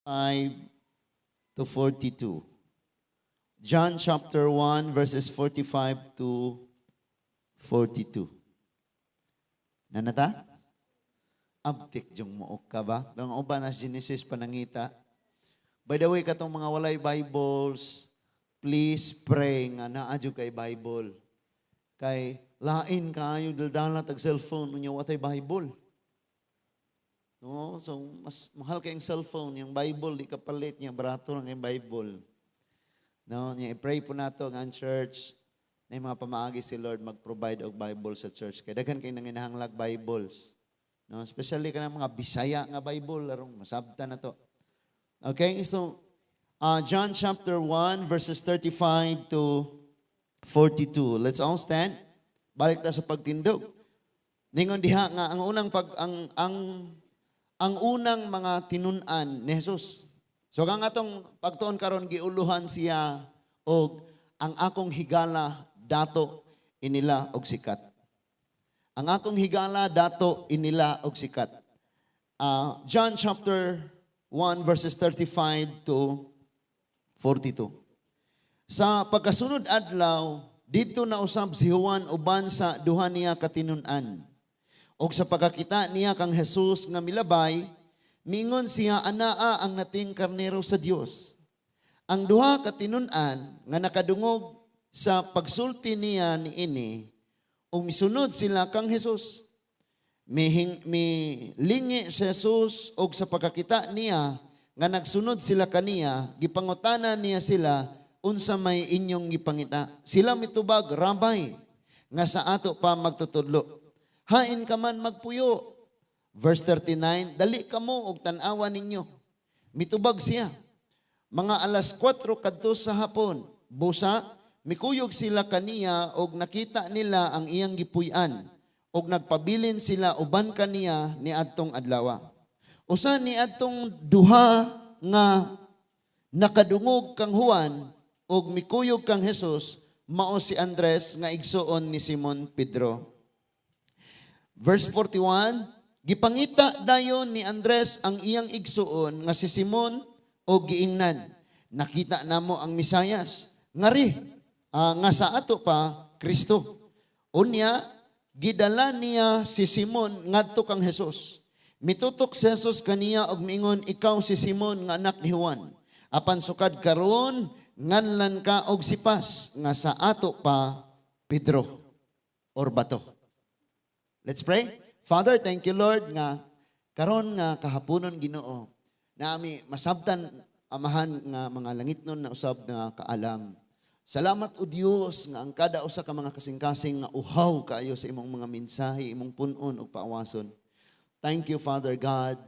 5 to 42. John chapter 1 verses 45 to 42. Nanata? Abtik jung mo ka ba? Mga uban na Genesis panangita. By the way, katong mga walay Bibles, please pray nga naa jud kay Bible. Kay lain kaayo daldala tag cellphone unya watay Bible. No, so mas mahal kay ang cellphone, yung Bible di ka palit niya, barato lang yung Bible. No, niya i-pray po nato nga ang church na yung mga pamaagi si Lord mag-provide og Bible sa church. Kay daghan kay nanginahanglag Bibles. No, especially kanang mga Bisaya nga Bible arong masabtan na to. Okay, so John chapter 1 verses 35 to 42. Let's all stand. Balik ta sa pagtindog. Ningon diha nga ang unang pag ang unang mga tinun-an ni Jesus. So kang atong pagtuon karon, giuluhan siya og "Ang akong higala dato, inila og sikat." Ang akong higala dato, inila og sikat. John chapter 1 verses 35 to 42. Sa pagkasunod adlaw, didto na usab si Juan uban sa duha niya katinun-an. Og sa pagkakita niya kang Jesus nga milabay, miingon siya, "Anaa ang nating karnero sa Dios." Ang duha katinun-an nga nakadungog sa pagsulti niya niini, ug misunod sila kang Jesus. Mihing, milingi si Jesus og sa pagkakita niya nga nagsunod sila kaniya, gipangutana niya sila, "Unsa may inyong gipangita?" Sila mitubag, "Rabbi," nga sa ato pa magtutudlo, "hain ka man magpuyo?" Verse 39, "Dali kamo og tan-awa ninyo." Mitubag siya. Mga alas 4 kadto sa hapon, busa, mikuyog sila kaniya og nakita nila ang iyang gipuy-an og nagpabilin sila uban kaniya niadtong adlaw. Usa ni adtong duha nga nakadungog kang Juan og mikuyog kang Jesus mao si Andres nga igsuon ni Simon Pedro. Verse 41, gipangita dayon ni Andres ang iyang igsuon nga si Simon og giingnan, "Nakita namo ang Mesayas." Ngari, nga sa ato pa, Kristo. Unya, gidala niya si Simon ngadto kang Jesus. Mitutok si Jesus kaniya og miingon, "Ikaw si Simon nga anak ni Juan. Apan sukad karon nganlan ka og Sipas," nga sa ato pa, Pedro or bato. Let's pray. Father, thank you, Lord, nga karon nga kahaponon, Ginoo, nami masabtan, Amahan, nga mga langitnon na usab nga kaalam. Salamat, o Dios, nga ang kada usa ka mga kasing-kasing nga uhaw kaayo sa imong mga mensahe, imong punon ug paawason. Thank you, Father God,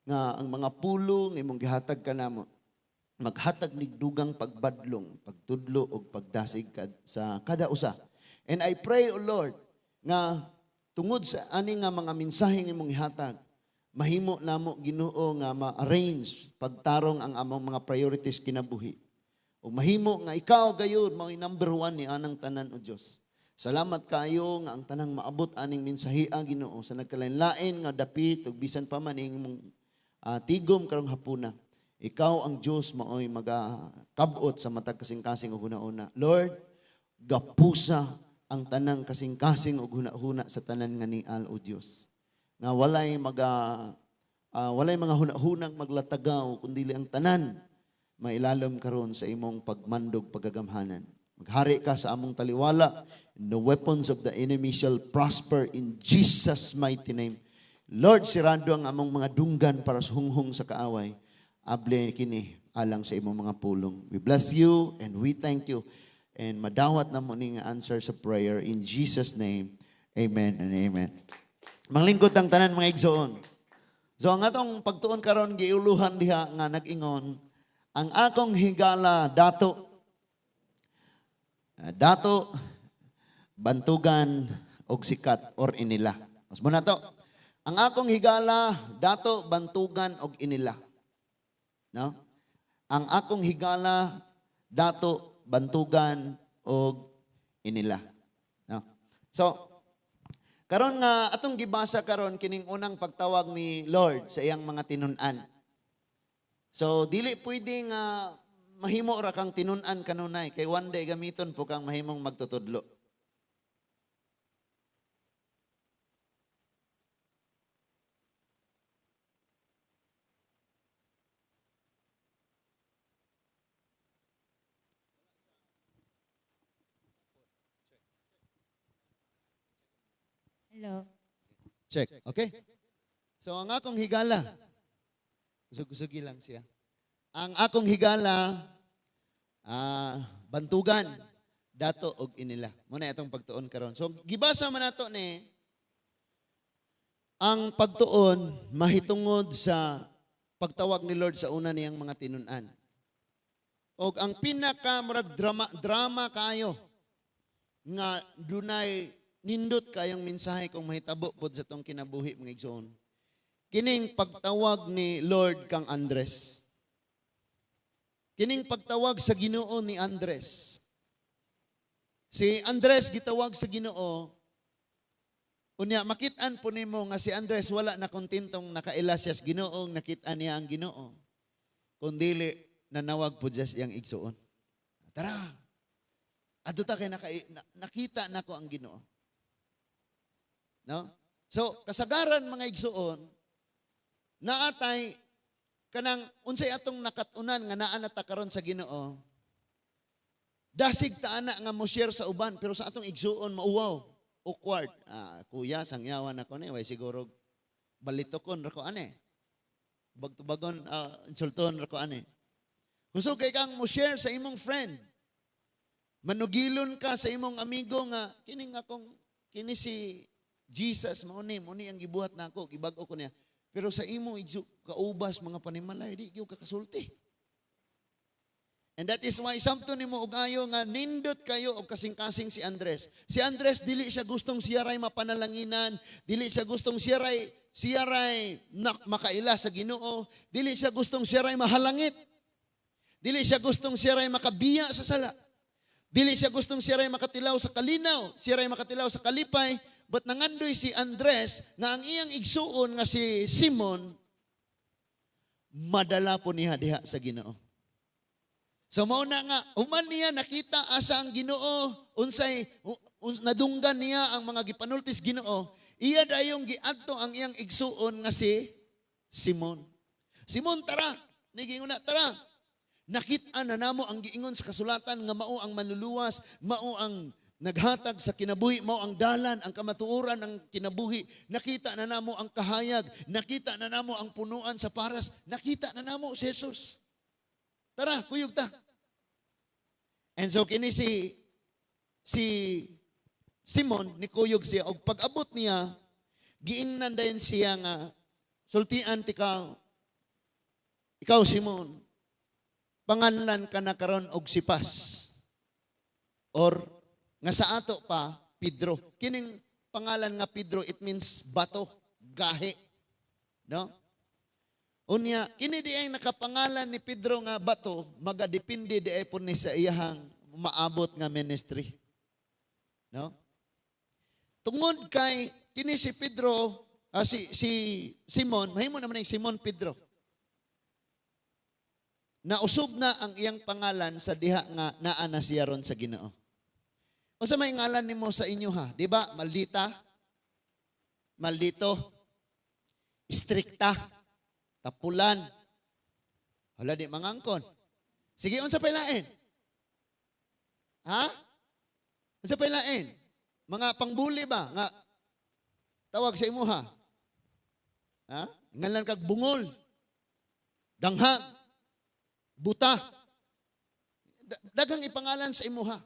nga ang mga pulong imong gihatag kanamo maghatag nig dugang pagbadlong, pagtudlo ug pagdasig sa kada usa. And I pray, O Lord, nga tungod sa ani nga mga mensahe nga imong ihatag, mahimo namo, Ginoo, nga ma-arrange pagtarong ang among mga priorities kinabuhi. O mahimo nga ikaw gayud mao'y number one ni anang tanan, o Dios. Salamat kayo nga ang tanang maabot aning mensahea, Ginoo, sa nagkalain-lain nga dapit ug bisan pa man imong tigom karong hapuna. Ikaw ang Dios maoy magakabot sa matag kasing-kasing ug hunahuna. Lord, gapusa ang tanang kasing-kasing ug hunahuna sa tanan nga nial, o Dios. Nga walay mga hunahunang maglatagaw kundi ang tanan mailalom karon sa imong pagmandog pagagamhanan. Maghari ka sa among taliwala. No weapons of the enemy shall prosper in Jesus' mighty name. Lord, sirado ang among mga dunggan para sa hunghong sa kaaway. Able kini alang sa imong mga pulong. We bless you and we thank you. And madawat na mo ning answer sa prayer in Jesus' name. Amen and amen. Manglingkod ang tanan, mga igsoon. So ang atong pagtuon karon giuluhan diha nga nag-ingon, "Ang akong higala dato, dato, bantugan og sikat or inila." Mas mo na to. Ang akong higala dato, bantugan og inila. No? Ang akong higala dato, bantugan og inila. No? So, karon nga atong gibasa karon kining unang pagtawag ni Lord sa iyang mga tinun-an. So dili pwede nga mahimo ra kang tinun-an kanunay kay one day gamiton po kang mahimong magtutudlo. Hello. Check. Okay? So ang akong higala, kusog-kusogi lang siya. Ang akong higala, bantugan, dato og inila. Muna itong pagtuon karon. So gibasa man nato ni ang pagtuon mahitungod sa pagtawag ni Lord sa una niyang mga tinun-an. Og ang pinaka murag drama drama kayo nga dunay nindot kayong mensahe kung mahitabo pod sa tong kinabuhi, mga igsoon. Kining pagtawag ni Lord kang Andres. Kining pagtawag sa Ginoo ni Andres. Si Andres gitawag sa Ginoo. Unya makit-an po nimo nga si Andres wala na kontentong nakaila siya sa Ginoo, nakit-an niya ang Ginoo. Kundili nanawag po siya siyang igsuon. Tara. Adto ta kay nakita nako ang Ginoo. No? So, kasagaran, mga igsuon, naatay kanang unsay atong nakat-unan nga naa na ta karon sa Ginoo. Dasig ta ana nga mo share sa uban, pero sa atong igsuon mauwaw, awkward. Ah, kuya, sangyawan ako ni, way siguro balitokon ra ko ane. Bagtubagon, insulton ra ko ane. Kusog kay kang mo share sa imong friend. Manugilon ka sa imong amigo nga kining akong kini si Jesus mao ni ang gibuhat nako, gibag-o ko niya. Pero sa imo kaubas mga panimalay, di gyud ka kasulti. And that is why samto nimo og ayo nga nindot kayo og kasing-kasing si Andres. Si Andres, dili siya gustong siya ray mapanalanginan, dili siya gustong siya ray makaila sa Ginoo, dili siya gustong siya ray mahalangit. Dili siya gustong siya ray makabiya sa sala. Dili siya gustong siya ray makatilaw sa kalinaw, siya ray makatilaw sa kalipay, but nangandoy si Andres nga ang iyang igsuon nga si Simon madala po niya diha sa Ginoo. So mao na nga human niya nakita asa ang Ginoo, unsay nadunggan niya ang mga gipanultis Ginoo, iya dayong giadto ang iyang igsuon nga si Simon. "Simon, tara." Nigingon na, "Tara. Nakit-an na namo ang giingon sa kasulatan nga mao ang manluluwas, mao ang naghatag sa kinabuhi, mao ang dalan, ang kamatuoran, ang kinabuhi. Nakita na namo ang kahayag, nakita na namo ang punuan sa paras, nakita na namo si Jesus. Tara, kuyog ta." And so kini si Simon nikuyog siya og pag-abot niya, giingnan dayon siya nga, "Sultian tika, ikaw Simon, panganlan ka na karon og Sipas," or nga sa ato pa Pedro. Kining pangalan nga Pedro, it means bato, gahi. No? Unya, kini di ay nakapangalan ni Pedro nga bato, magadepende di ay po ni sa iyahang maabot nga ministry. No? Tungod kay kini si Pedro, si Simon, mahimo naman ang Simon Pedro. Nausob na ang iyang pangalan sa diha nga naa na siya ron sa Ginoo. Unsa may ngalan nimo sa inyo, ha? Di ba? Maldita? Maldito? Strikta? Tapulan? Hala, di mangangkon. Sige, unsa pay lain? Ha? Unsa pay lain? Mga pangbuli ba nga tawag sa imuha? Ha? Ngalan kag bungol. Danghag. Buta. Daghang ipangalan sa imuha.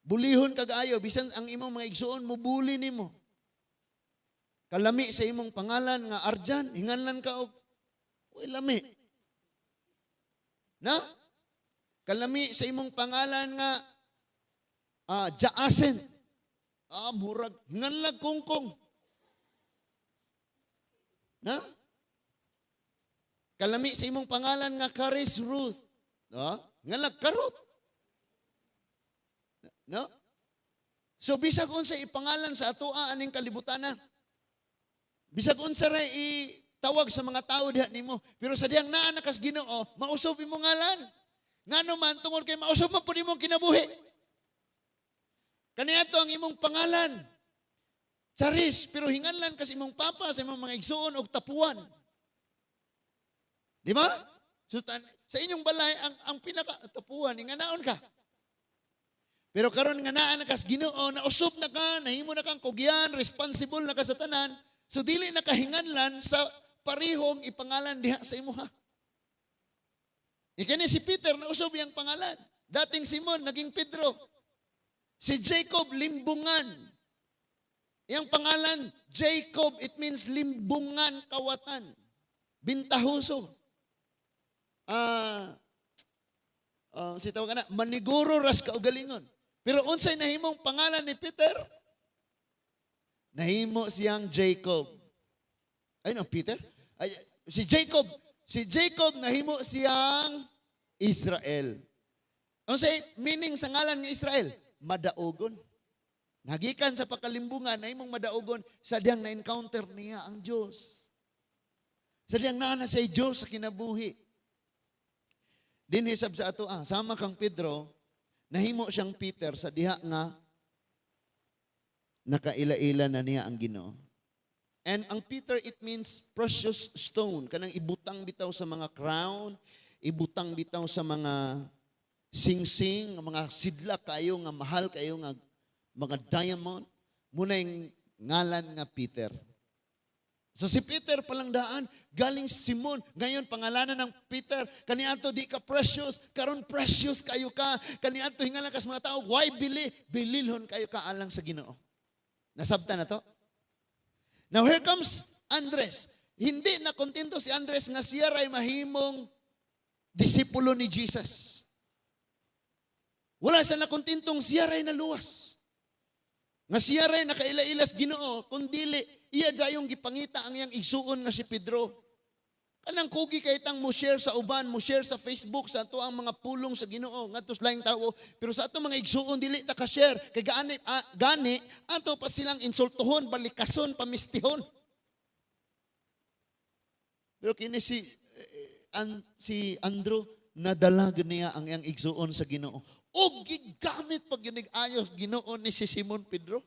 Bulihon kag ayo, bisan ang imong mga igsuon mobuli nimo. Kalami sa imong pangalan nga Arjan, hinganlan ka og uy lami. Na? Kalami sa imong pangalan nga Jaasen. Ah, murag hinganlag kungkong. Na? Kalami sa imong pangalan nga Caris Ruth. No? Hinganlag karot. No? So bisag unsa ipangalan sa atoa aning kalibutana. Bisag unsa ra i Tawag sa mga tao diha nimo. Pero sa dihang naa na kas Ginoo, mausob imong ngalan. Ngano man? Tungod kay mausob man pud imong kinabuhi. Kaniadto ang imong pangalan, Charis, pero hinganlan kas imong papa, sa imong mga igsuon og Tapuan. Di ba? So, sa inyong balay, ang pinaka Tapuan, inganaon ka. Pero karon nga naa na kas Ginoo, nausob na ka, nahimo na kang kugyan, responsible na ka sa tanan. So dili na kahinganlan sa parihong ipangalan diha sa imuha. Ikani si Peter, nausob iyang pangalan. Dating Simon, naging Pedro. Si Jacob, limbungan. Iyang pangalan, Jacob, it means limbungan, kawatan. Bintahuso. Si tawag na, maniguro ras kaugalingon. Pero unsay nahimong pangalan ni Peter? Nahimo siyang Jacob. Ay no, Peter? Ay, si Jacob. Si Jacob, nahimo siyang Israel. Unsay meaning sa ngalan ng Israel? Madaugon. Nagikan sa pagkalimbungan, nahimong madaugon sa diyang na-encounter niya ang Diyos. Sa diyang naa na sa Diyos sa kinabuhi. Dinhi sab sa ato ah, sama kang Pedro, nahimo siyang Peter sa diha nga nakaila-ila na niya ang Ginoo. And ang Peter, it means precious stone. Kanang ibutang bitaw sa mga crown, ibutang bitaw sa mga singsing, mga sidla kayo nga mahal kayo nga mga diamond. Muna yung ngalan nga Peter. So si Peter palang daan, galing Simon. Ngayon, pangalanan ng Peter. Kaniadto di ka precious, karon precious kayo ka. Kaniadto hingalan kas mga tao, why bili? Bililhon kayo ka alang sa Ginoo. Nasabta na to? Now here comes Andres. Hindi na kontento si Andres nga siya ray mahimong disipulo ni Jesus. Wala siya na kontentong siya ray naluwas. Nga siya ray nakaila-ilas Ginoo, kundili iya dayong gipangita ang iyang igsuon nga si Pedro. Kanang kugi kay tang mo share sa uban, mo share sa Facebook sa ato ang mga pulong sa Ginoo ngadto sa laing tawo, pero sa ato mga igsuon dili ta ka share kay gani gani ato pa silang insultuhon, balikason, pamistihon. Pero kini si Andrew, nadala niya ang iyang igsuon sa Ginoo. Og gigamit pag ginig ayos Ginoo ni si Simon Pedro.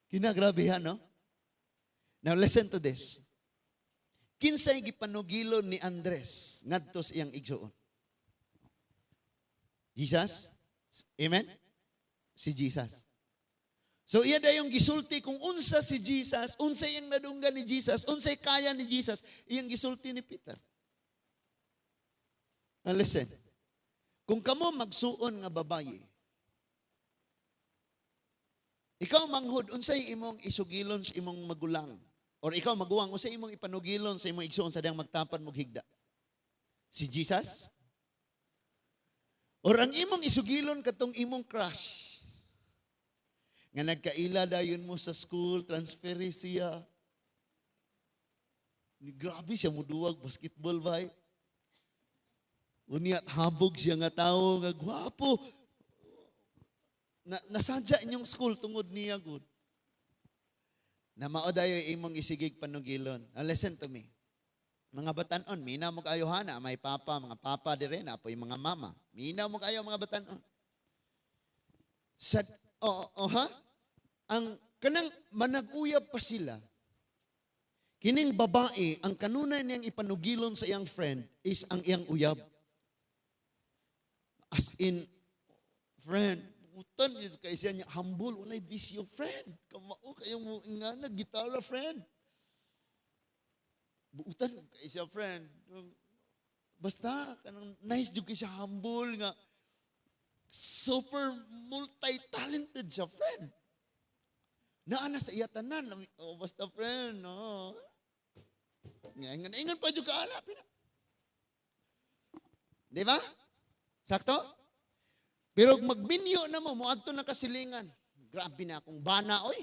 Kinagrabehan, no? Now listen to this. Kinsay gipanugilon ni Andres ngadto sa iyang igsuon? Jesus? Amen? Si Jesus. So iya dayong gisulti kung unsa si Jesus, unsa iyang nadunggan ni Jesus, unsay kaya ni Jesus, iyang gisulti ni Peter. Now listen. Kung kamo magsuon nga babaye, ikaw manghud, unsay imong isugilon sa imong magulang? Or ikaw maguwang, unsay imong ipanugilon sa imong igsuon sa diyang magtapan mo higda? Si Jesus? Or ang imong isugilon katong imong crush? Nga nagkaila dayon mo sa school, transfer siya. Grabe siya muduwag basketball bay. Unya habog siya nga tawo nga gwapo. Na, nasadya inyong school tungod niya gud. Na mao dayo imong isigig panugilon. Now listen to me. Mga batanon, minaw mo kayo hana, may papa, mga papa dire na po yung mga mama. Minaw mo kayo, mga batanon. Sa oh, ha? Ang kanang manag-uyab pa sila. Kining babae, ang kanunay niyang ipanugilon sa iyang friend is ang iyang uyab. As in, friend, butan kay siya niya, humble, walay bisyo, friend. Kamao kayong mo ingana, gitara, friend. Buutan kay siya, friend. Basta, kanang nice jud kay siya, humble nga. Super multi-talented siya, friend. Naa na sa iya tanan. Oh, basta friend, no. Ingan, ingan pa jud ka ana. Di ba? Sakto? Pero magminyo na mo, moadto na kasilingan. Grabe na akong bana, oy.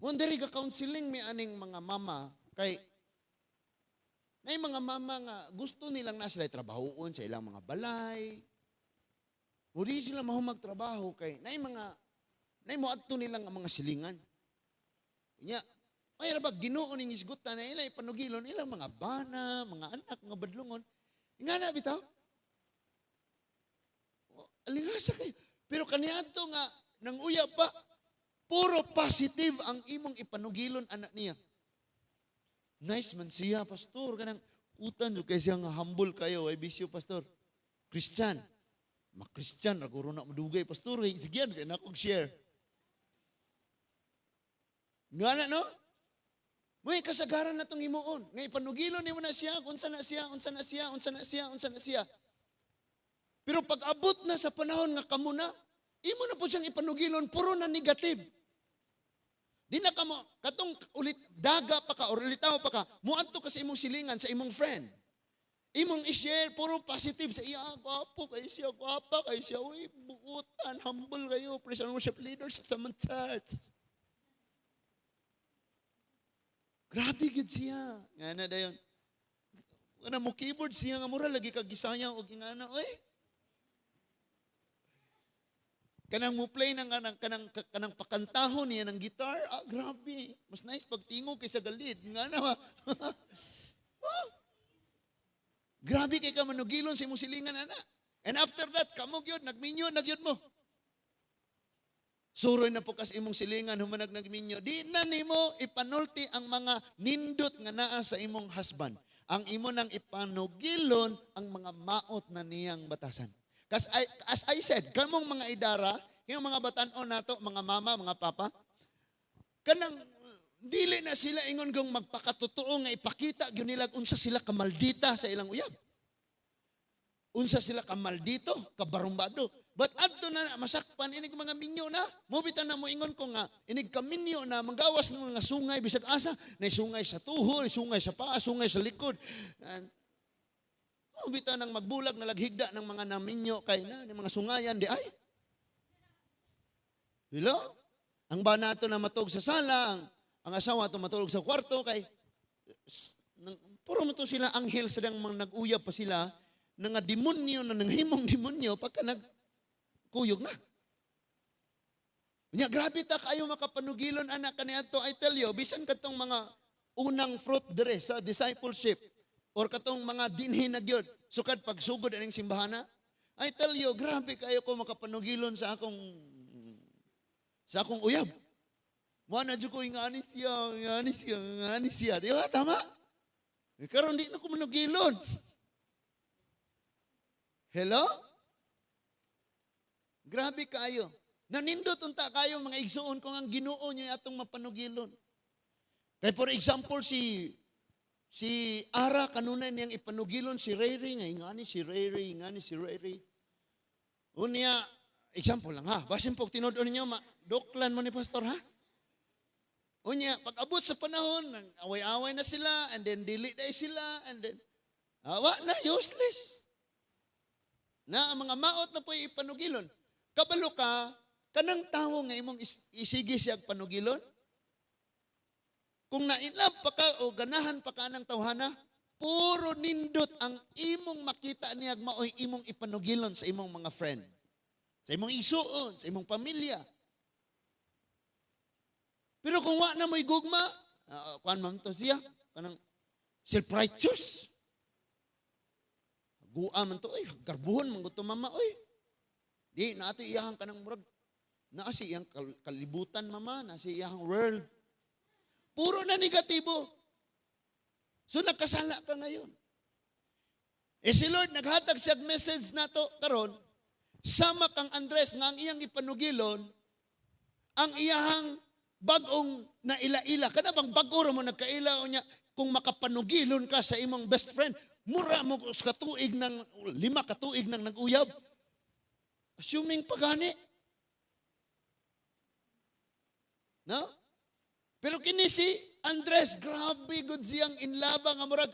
Mo diri ka counseling mi aning mga mama kay nay mga mama nga gusto nilang na sila trabahoon sa ilang mga balay. Mudi sila mahumag trabaho kay nay mga Nay mo adto nilang ang mga silingan. Nya, ay ra ba Ginoo ning isgutan na ila ipanugilon ilang mga bana, mga anak, mga badlungon. Nga na bitaw. Alingasa kayo. Pero kaniadto nga nang uyab pa, puro positive ang imong ipanugilon anak niya. Nice man siya, pastor. Kanang utan jud kay siya nga humble kayo, ay bisyo, pastor. Christian. Ma-Christian, raguro na madugay, pastor. Kay sige kay na akong share. Nga na, no? May kasagaran na itong himuon. Nga ipanugilon nimo na siya, unsa na siya, unsa na siya, unsa na siya, unsa na siya. Pero pag abot na sa panahon nga kamo na, imo na po siyang ipanugilon, puro na negative. Di na kamo, katong ulit, daga pa ka, or ulitaw pa ka, muadto ka sa imong silingan, sa imong friend. Imong i-share, puro positive sa iya, gwapo kayo siya, gwapa kayo siya, uy, buutan, humble kayo, praise and worship leaders sa mga church. Grabe gid siya. Nga na dayon. Kana mo keyboard siya nga mura lagi kag gisaya og ingana oy. Kanang mo play ng kanang kanang kanang pakantahon niya ng guitar, ah, grabe. Mas nice pagtingog kaysa galid. Nga na ba? Ah. Grabe kay ka manugilon sa imong silingan ana. And after that, kamo gyud nagminyo na gyud mo. Suroy na po kas imong silingan humanag nagminyo. Di na nimo ipanulti ang mga nindot nga naa sa imong husband. Ang imo nang ipanugilon ang mga maot na niyang batasan. As I said, kamong mga idara, kayong mga batan-on nato, mga mama, mga papa, kanang dili na sila ingon kung magpakatotoo nga ipakita gyud nila unsa sila kamaldita sa ilang uyab. Unsa sila kamaldito, kabarumbado. But adto na masakpan inig mga minyo na. Mobita na mo ingon ko nga inig kaminyo na manggawas ng mga sungay bisag asa, na sungay sa tuhod, sungay sa paa, sungay sa likod. Mobita nang magbulag na laghigda ng mga naminyo kay na ni mga sungayan di ay. Hello? Ang bana to na matug sa sala, ang asawa to matulog sa kwarto kay puro mo to sila anghel sa dang mga nag-uyab pa sila na nga demonyo na nanghimong demonyo pagka nagkuyog na. Nya grabe ta kayo makapanugilon anak kaniadto, I tell you, bisan katong mga unang fruit dire sa discipleship or katong mga dinhi na gyud sukad pagsugod aning simbahana, I tell you, grabe kayo ko makapanugilon sa akong uyab. Mo na jud ko ingani siya, ingani siya, ingani siya. Di ba tama? Eh, karon di na ko manugilon. Hello? Grabe kayo. Nanindot unta kayo mga igsuon kung ang Ginoo niyo atong mapanugilon. Kay for example si si Ara kanunay niyang ipanugilon si Ray Ray nga ingani si Ray Ray, ingani si Ray Ray. Unya, example lang ha. Basin po tinud-on ninyo ma doklan mo ni pastor ha. Unya, pag abot sa panahon, away-away na sila, and then dili na sila, and then, awa na, useless. Na ang mga maot na po ipanugilon. Kabalo ka, kanang tawo nga imong isigi siya panugilon. Kung nainlove pa ka o ganahan pa ka ng tawhana, puro nindot ang imong makita niya maoy imong ipanugilon sa imong mga friend. Sa imong isuon, sa imong pamilya. Pero kung wa na mo'y gugma, kuan man to siya, kanang self-righteous. Gua man to, oy, garbuhon man to mama, oy. Di, naa to iyahang kanang murag, naa si iyang kalibutan mama, naa si iyahang world. Puro na negatibo. So nagkasala ka ngayon. Eh si Lord, naghatag siya message nato karon, sama kang Andres nga ang iyang ipanugilon, ang iyahang bag-ong naila-ila. Kana bang bag-o ra mo nagkaila o niya, kung makapanugilon ka sa imong best friend, mura mo sa katuig ng, 5 katuig ng nag-uyab. Assuming pagani. No? Pero kini si Andres, grabe good siyang inlaba nga murag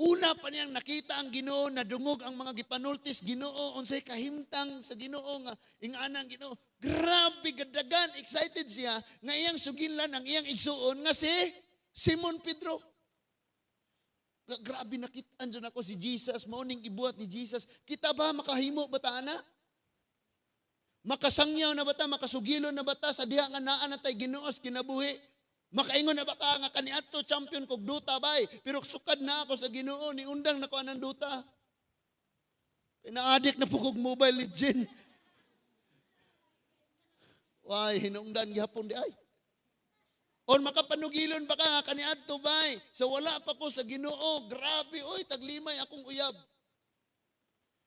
una pa niyang nakita ang Ginoo, nadungog ang mga gipanultis Ginoo, unsay kahimtang sa Ginoo nga ingana ang Ginoo. Grabe gadagan, excited siya nga iyang suginlan ang iyang igsuon nga si Simon Pedro. Grabe nakit-an dyan ako si Jesus, mao ning gibuhat ni Jesus. Kita ba makahimo ba ta ana? Makasangyaw na ba ta, makasugilon na ba ta sa diha nga naa na tay Ginoo sa kinabuhi? Makaingon na ba ka nga kaniadto champion kog Dota, bay, pero sukad na ako sa Ginoo, ni undang na ko anang Dota. Kay na-addict na po kog Mobile Legend. Why, hinungdan gihapon di ay. Or makapanugilon ba ka nga kaniadto, bay? So wala pa ko sa Ginoo, grabe oy, taglimay akong uyab.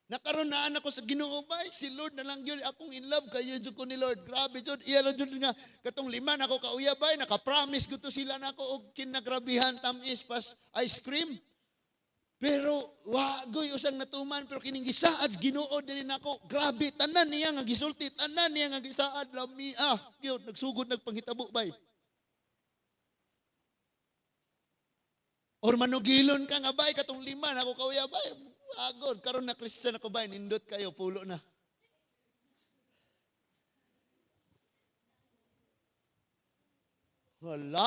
Nakaron na ako sa Ginoo, bay, si Lord na lang gyud akong in love kayo jud ko ni Lord. Grabe jud, iya lang jud nga katong lima nako ka uyab, bay, naka-promise gud to sila nako og kinagrabihan tamis pas ice cream. Pero wa goy usang natuman, pero kining gisaad sa Ginoo diri nako. Grabe, tanan niya nga gisulti, tanan niya nga gisaad, lami ah. Gyud nagsugod nagpanghitabo, bay. Or manugilon ka nga, bay, katong lima nako ka uyab, bay. Agod karon na Christian ako, bay, nindot kayo pulo na. Wala.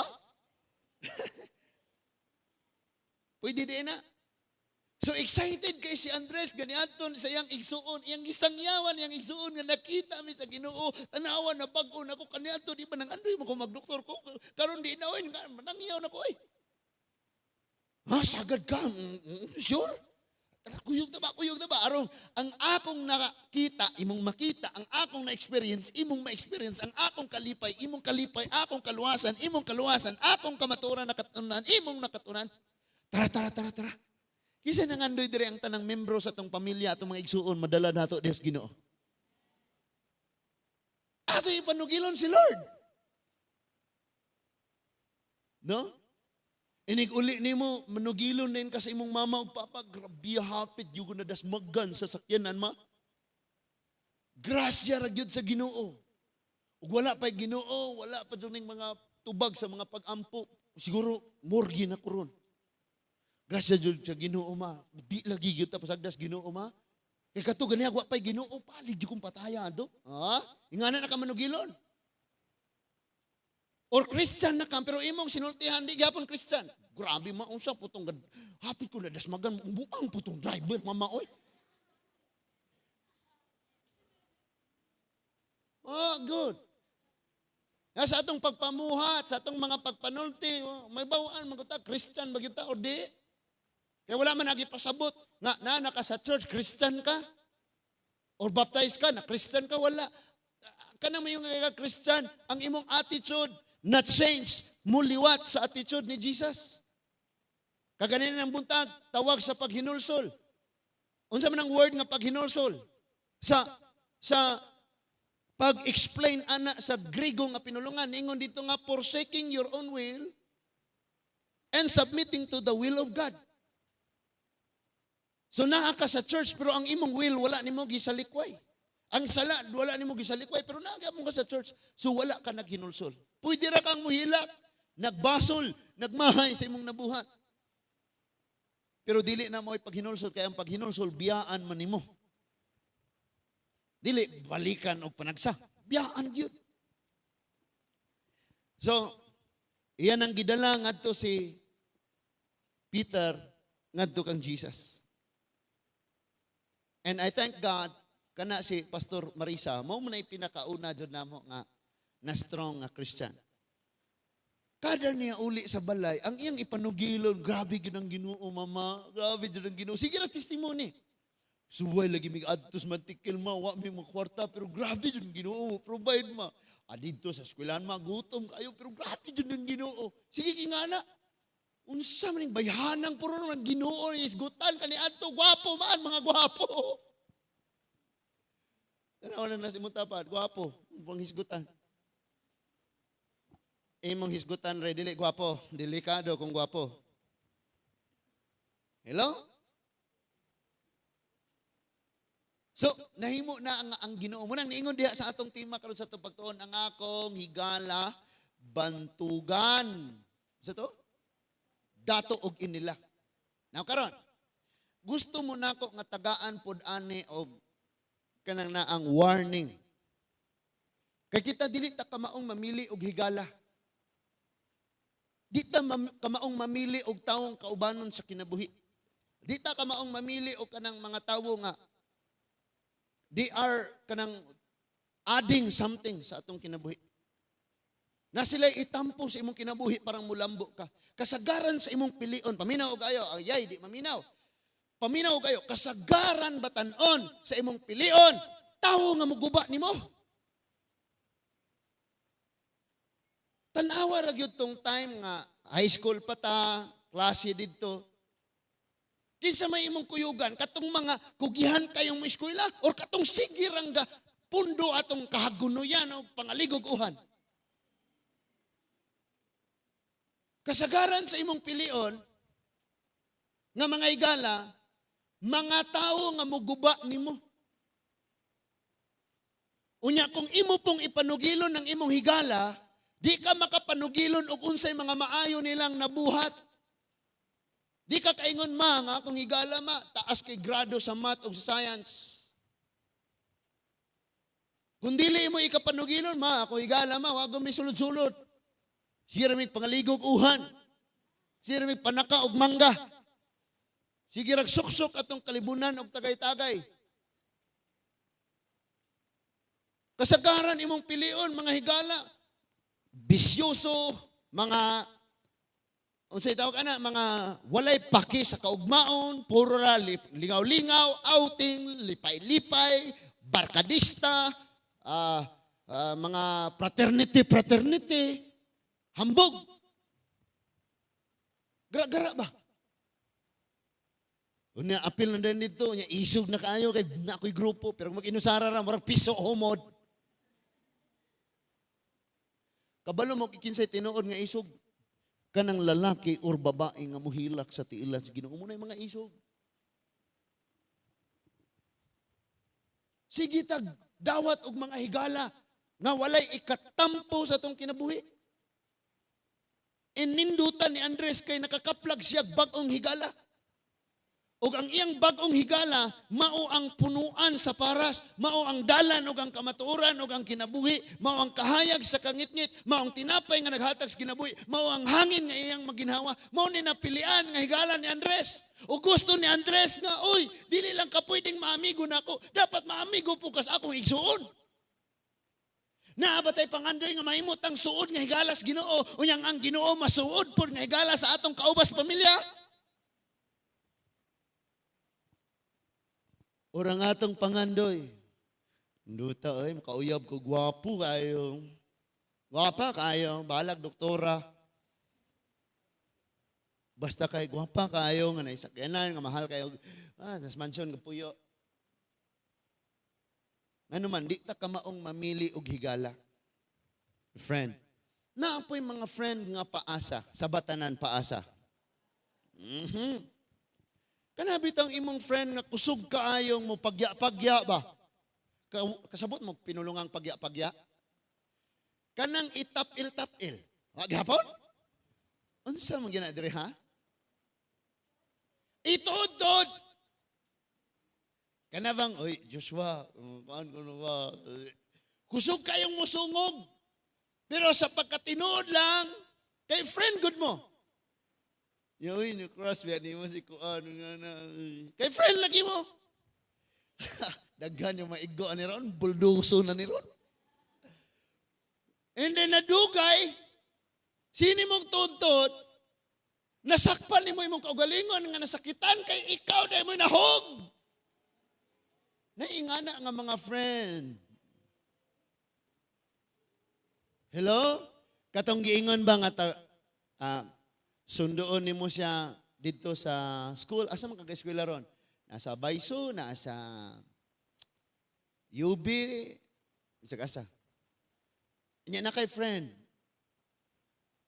Pwede din na. So excited kay si Andres ganiadto sa iyang igsuon, iyang gisangyawan iyang igsuon nga nakita mi sa Ginoo, tanawa na bag-o nako kaniadto, di ba nang andoy mo ko magdoktor ko karon di na oy, nangyaw na ko oy. Ha, sagad ka, sure? Tara, kuyog na ba, kuyog na ba? Aron, ang akong nakita, imong makita, ang akong na-experience, imong ma-experience, ang akong kalipay, imong kalipay, akong kaluwasan, imong kaluwasan, akong kamaturan nakatunan, imong nakatunan. Tara, tara, tara, tara. Kisa nangandoy diri ang tanang membro sa atong pamilya, atong mga igsuon, madala nato diha sa Ginoo. Ato ipanugilon si Lord. No? Inig uli nimo, manugilon din ka sa imong mama ug papa, grabe hapit yugo na dasmagan sa sakyanan, ma. Grasya ra gyud sa Ginoo. Ug wala pa Ginoo, wala pa jud ning mga tubag sa mga pag-ampo. Siguro morgue na ko ron. Grasya jud sa Ginoo, ma. Di lagi gyud ta pasagdas Ginoo, ma. Kay kato gani wa pay Ginoo, palig jud kong pataya do. Ha? Ingana na ka manugilon. Or Christian na ka, pero imong sinultihan, di gyapon Christian. Grabe ma, unsa putong hapit ko na dasmagan, buang putong driver, mama oy. Oh, good. Ya, sa atong pagpamuhat, sa atong mga pagpanulti, oh, may bawaan man ta, Christian ba kita o di? Kaya wala man nagipasabot nga na ka sa church, Christian ka? Or baptized ka, na Christian ka, wala. Kanang may yung nga Christian, ang imong attitude na change, muliwat sa attitude ni Jesus. Kaganina ng buntag, tawag sa paghinulsol. Unsa man ang word nga paghinulsol? Sa pag-explain ana sa Griego nga pinulungan, ingon dito nga forsaking your own will and submitting to the will of God. So naa ka sa church pero ang imong will wala nimo gisalikway. Ang sala wala nimo gisalikway pero naa gyapon ka sa church. So wala ka naghinulsol. Pwede ra kang muhilak, nagbasol, nagmahay sa imong nabuhat. Pero dili na mo paghinulsol kay ang paghinulsol biyaan man nimo. Dili balikan og panagsa, biyaan gyud. So iyan ang gidala ngadto si Peter ngadto kang Jesus. And I thank God kana si Pastor Marisa mao man ay pinakauna jud namo nga na strong nga Christian. Kada niya uli sa balay, ang iyang ipanugilon, grabe gyud ang Ginoo, mama, grabe gyud ang Ginoo. Sige ra testimony. Suway lagi mig adtos mantikil ma, wa mi mga kwarta, pero grabe gyud ang Ginoo, provide ma. Adidto sa eskwelahan ma, gutom kayo, pero grabe gyud ang Ginoo. Sige kingana. Unsa man ning bayhanang puro naman Ginoo ni isgutan kani adto, gwapo man mga gwapo. Tanaw lang na si mong tapad, gwapo, pang hisgutan. Imong hisgutan re dili gwapo, delikado kung gwapo. Hello? So, nahimo na ang Ginoo. Munang niingon diha sa atong tema karon sa atong pagtuon, ang akong higala bantugan. Sa to? Dato og inila. Now karon, gusto mo nako nga tagaan pod ani og kanang naang warning. Kay kita dili ta kamaong mamili og higala. Di ta kamaong mamili og tawong kaubanon sa kinabuhi. Di ta kamaong mamili og kanang mga tawo nga they are kanang Adding something sa atong kinabuhi. Na sila itampo sa imong kinabuhi parang mulambo ka. Kasagaran sa imong pilion, paminaw kayo, ayay, di maminaw. Paminaw kayo, kasagaran batan-on sa imong pilion, tawo nga muguba nimo. Tanawa ra gyud tong time nga high school pa ta, klase didto. Kinsa may imong kuyugan, katong mga kugihan kayong mo eskwela or katong sige rang ga pundo atong kahagunoyan o pangaligog uhan. Kasagaran sa imong pilion nga mga higala, mga tawo nga muguba nimo. Unya kung imo pong ipanugilon ang imong higala, di ka makapanugilon og unsay mga maayo nilang nabuhat. Di ka kaingon ma nga akong higala ma, taas kay grado sa math ug sa science. Kung dili mo ikapanugilon ma, ako higala ma, wa mi sulod-sulod. Siya ramig pangaligog uhan. Siya ramig panaka og mangga. Sige rag suksok atong kalibunan og tagay-tagay. Kasagaran imong pilion mga higala, bisyoso, mga unsay tawag ana, mga walay paki sa kaugmaon, puro ra lingaw-lingaw, outing, lipay-lipay, barkadista, mga fraternity, hambog. Gara-gara ba? Unya, apil na din dito, unya, isog na kaayo, kay na ako'y grupo, pero kung mag-inusara ra, murag piso humod. Kabalo mo, kikinsay tinuod nga isog, kanang lalaki or babae nga muhilak sa tiilan sa Ginoo, muna yung mga isog. Sige tag, dawat og mga higala nga walay ikatampo sa atong kinabuhi. Inindutan ni Andres kay nakakaplag siya bag-ong higala. Og ang iyang bag-ong higala, mao ang punuan sa paras, mao ang dalan og ang kamatuoran og ang kinabuhi, mao ang kahayag sa kangitngit, mao ang tinapay nga naghatag sa kinabuhi, mao ang hangin nga iyang maginhawa, mao ni napilian nga higala ni Andres. O gusto ni Andres nga, oy, dili lang ka pwedeng maamigo nako, dapat maamigo po kas akong igsuon. Naa ba tay pangandoy nga mahimot ang suod nga higala sa Ginoo, unyang ang Ginoo masuod pod nga higala sa atong kaubas pamilya? Ora nga atong pangandoy. Nduta oy, makauyab ko gwapo kayo. Gwapa kayo, balag doktora. Basta kay gwapa kayo nga naisakyanan, nga mahal kayo. Nas mansion nga puyo. Ngano man, di ta kamaong mamili og higala. Friend. Naa po'y mga friend nga paasa, sa batanan paasa. Kana bitang imong friend nga kusog kaayong mo pagya-pagya ba? Kasabot mo pinulungang pagya-pagya? Kanang itapil-tapil. Wa gihapon? Unsa man gina diri ha? Ituod-tuod. Kana bang, oy Joshua, kuan ko no ba? Kusog kayong musungog. Pero sa pagkatinuod lang, kay friend good mo. Yoy, ni cross biya nimo si kuan nga na. Kay friend lagi mo. Daghan yung maigo ani ron, buldoso na ni ron. And then nadugay, sini mong tuod-tuod, nasakpan nimo imong kaugalingon nga nasakitan kay ikaw dahil mo nahog. Naingana nga mga friend. Hello? Katong giingon ba nga sundoon nimo siya didto sa school? Asa man ka eskwela ron? Nasa Baiso, nasa UB, bisag asa. Nya na kay friend.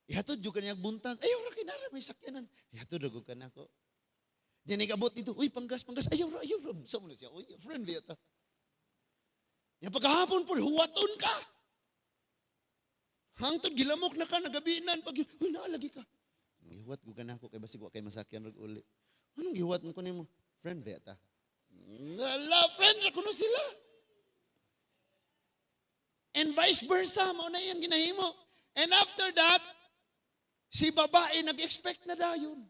Ihatod jud kaniya buntag. Ayaw ra kinara may sakyanan. Ihatod ra gud kanako. Nya nigabot dito. Uy, panggas, panggas. Ayaw ra, ayaw ra. Sa mo na siya. Uy, friend biya ta. Nya pagkahapon po, huwaton ka. Hangtod gilamok na ka, nagabinan. Pag, uy, naalagi ka. Gihuwat ko kanako kay basig wa kay masakyan rag uli. Anong gihuwat mo ko nimo? Friend biya ta. Ala, friend ra kuno sila. And vice versa, mao na iyang ginahimo. And after that, si babae nag-expect na dayon.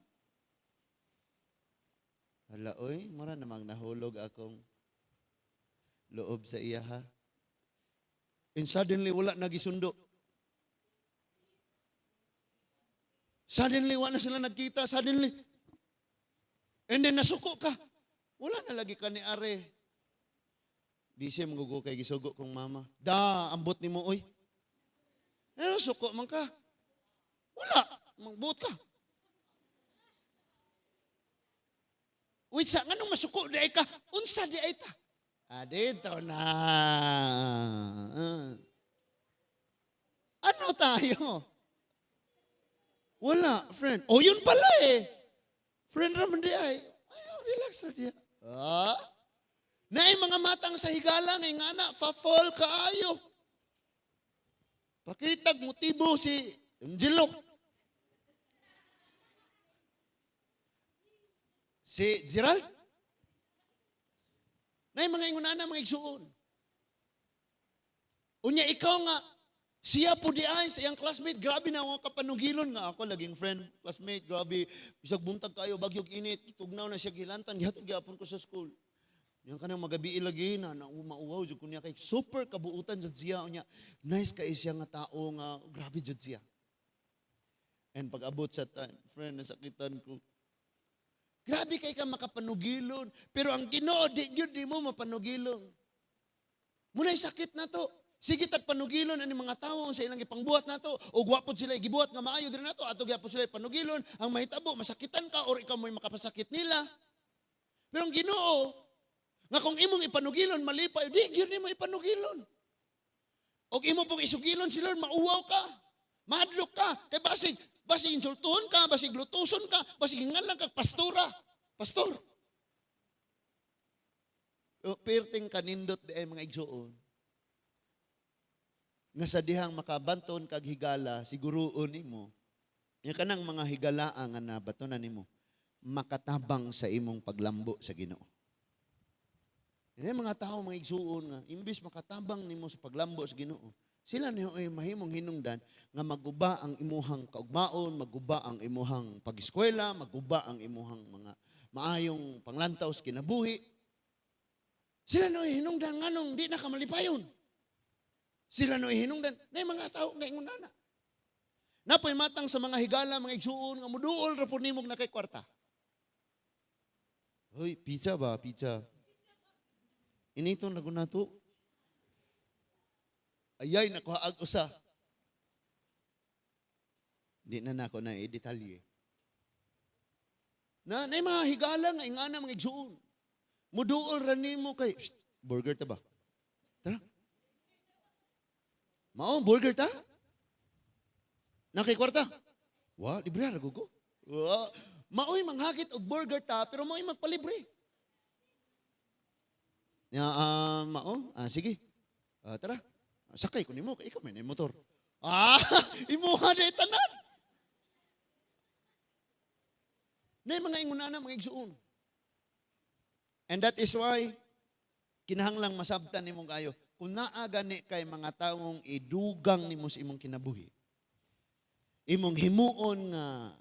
Hala, oy, mura namang nahulog akong loob sa iya ha. And suddenly, wala nagisundo. Suddenly, wala na sila nagkita. Suddenly. And then, nasuko ka. Wala na lagi ka ni Are. Busy mo kay gisugo kong mama. Da, ambot ni mo, oy. Eh, suko man ka. Wala, magbuot ka. Wait, sa nganong masuko di ay ka? Unsa di ay ta? Ah, dito na. Ano tayo? Wala, friend. Oh, yun pala eh. Friend raman di ay. Ay, relax na diya. Ah? Naay mga matang sa higala ngay nga na, fa-fall kaayo. Pakitag motibo si Angelo. Si Gerald. Naay mga ingunana, mga igsuon. Unya ikaw nga, siya po di ay sa iyang classmate, grabe na ako kapanugilon nga ako laging friend, classmate, grabe, bisag buntag kayo, bagyog init, tugnaw na siya gilantan, gihatod gyapon ko sa school. Yang kanang magabi lagi na mauwaw jud kunya kay super kabuutan jud siya unya. Nice kay siya nga tao nga grabe jud siya. And pag-abot sa time, friend, nasakitan ko. Grabe kay ka makapanugilon, pero ang Ginoo di gyud di mo mapanugilon. Munay sakit na to. Sige tag panugilon ani mga tawo sa ilang gipangbuhat nato og wa pod sila gibuhat nga maayo diri nato ato gyapon sila panugilon ang mahitabo masakitan ka or ikaw mo'y makapasakit nila. Pero ang Ginoo nga kung imong ipanugilon malipay, di gyud nimo ipanugilon. Og imo pong isugilon si Lord, mauwaw ka. Mahadlok ka kay basig insultuhon ka, basig lutuson ka, basig hingalan ka pastora. Pastor. O, perting kanindot di ay mga igsuon. Nga sa dihang makabanton kag higala, siguroon nimo. Yung kanang mga higalaa nga nabatonan nimo, makatabang sa imong paglambo sa Ginoo. Yung mga tao, mga igsuon nga, imbis makatabang nimo sa paglambo sa Ginoo, sila niyo ay mahimong hinungdan nga maguba ang imuhang kaugmaon, maguba ang imuhang pag-eskwela, maguba ang imuhang mga maayong panglantaw sa kinabuhi. Sila niyo ay hinungdan nganong di na ka malipayon. Sila no hinungdan na mga tao nga ingon na. Napoy matang sa mga higala, mga igsuon nga muduol ra pud nimog na kay kwarta. Hoy, pizza ba? Pizza. Initon lagun nato. Ayay nakuha ag usa. Di na nako na i-detalye. Na nay mga higala nga ingana mga igsuon. Muduol ra nimo kay psst, burger ta ba? Tara. Mao burger ta? Nakay kwarta? Wa, libre ra gugo. Wa, maoy manghakit og burger ta pero maoy magpalibre. Ya, mao, sige. Tara. Sakay ko nimo kay ikaw may motor. Ah, imuha na tanan. Nay mga ingunana mga igsuon. And that is why kinahanglang masabtan nimo kayo. Kung naa gani kay mga taong idugang nimo sa imong kinabuhi, imong himuon nga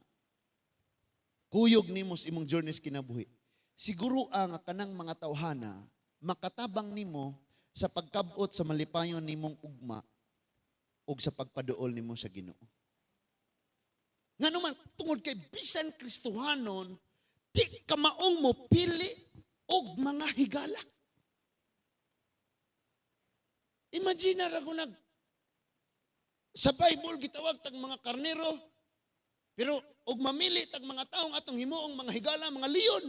kuyog nimo sa imong journey sa kinabuhi, siguro ang kanang mga tawhana makatabang nimo sa pagkabot sa malipayon nimong ugma ug sa pagpaduol nimo sa Ginoo. Ngano man tungod kay bisan Kristohanon, di kamaong mo pili og mga higala. Imagine na ko nag sa Bible gitawag tag mga karnero, pero og mamili tag mga taong atong himuong mga higala, mga leon,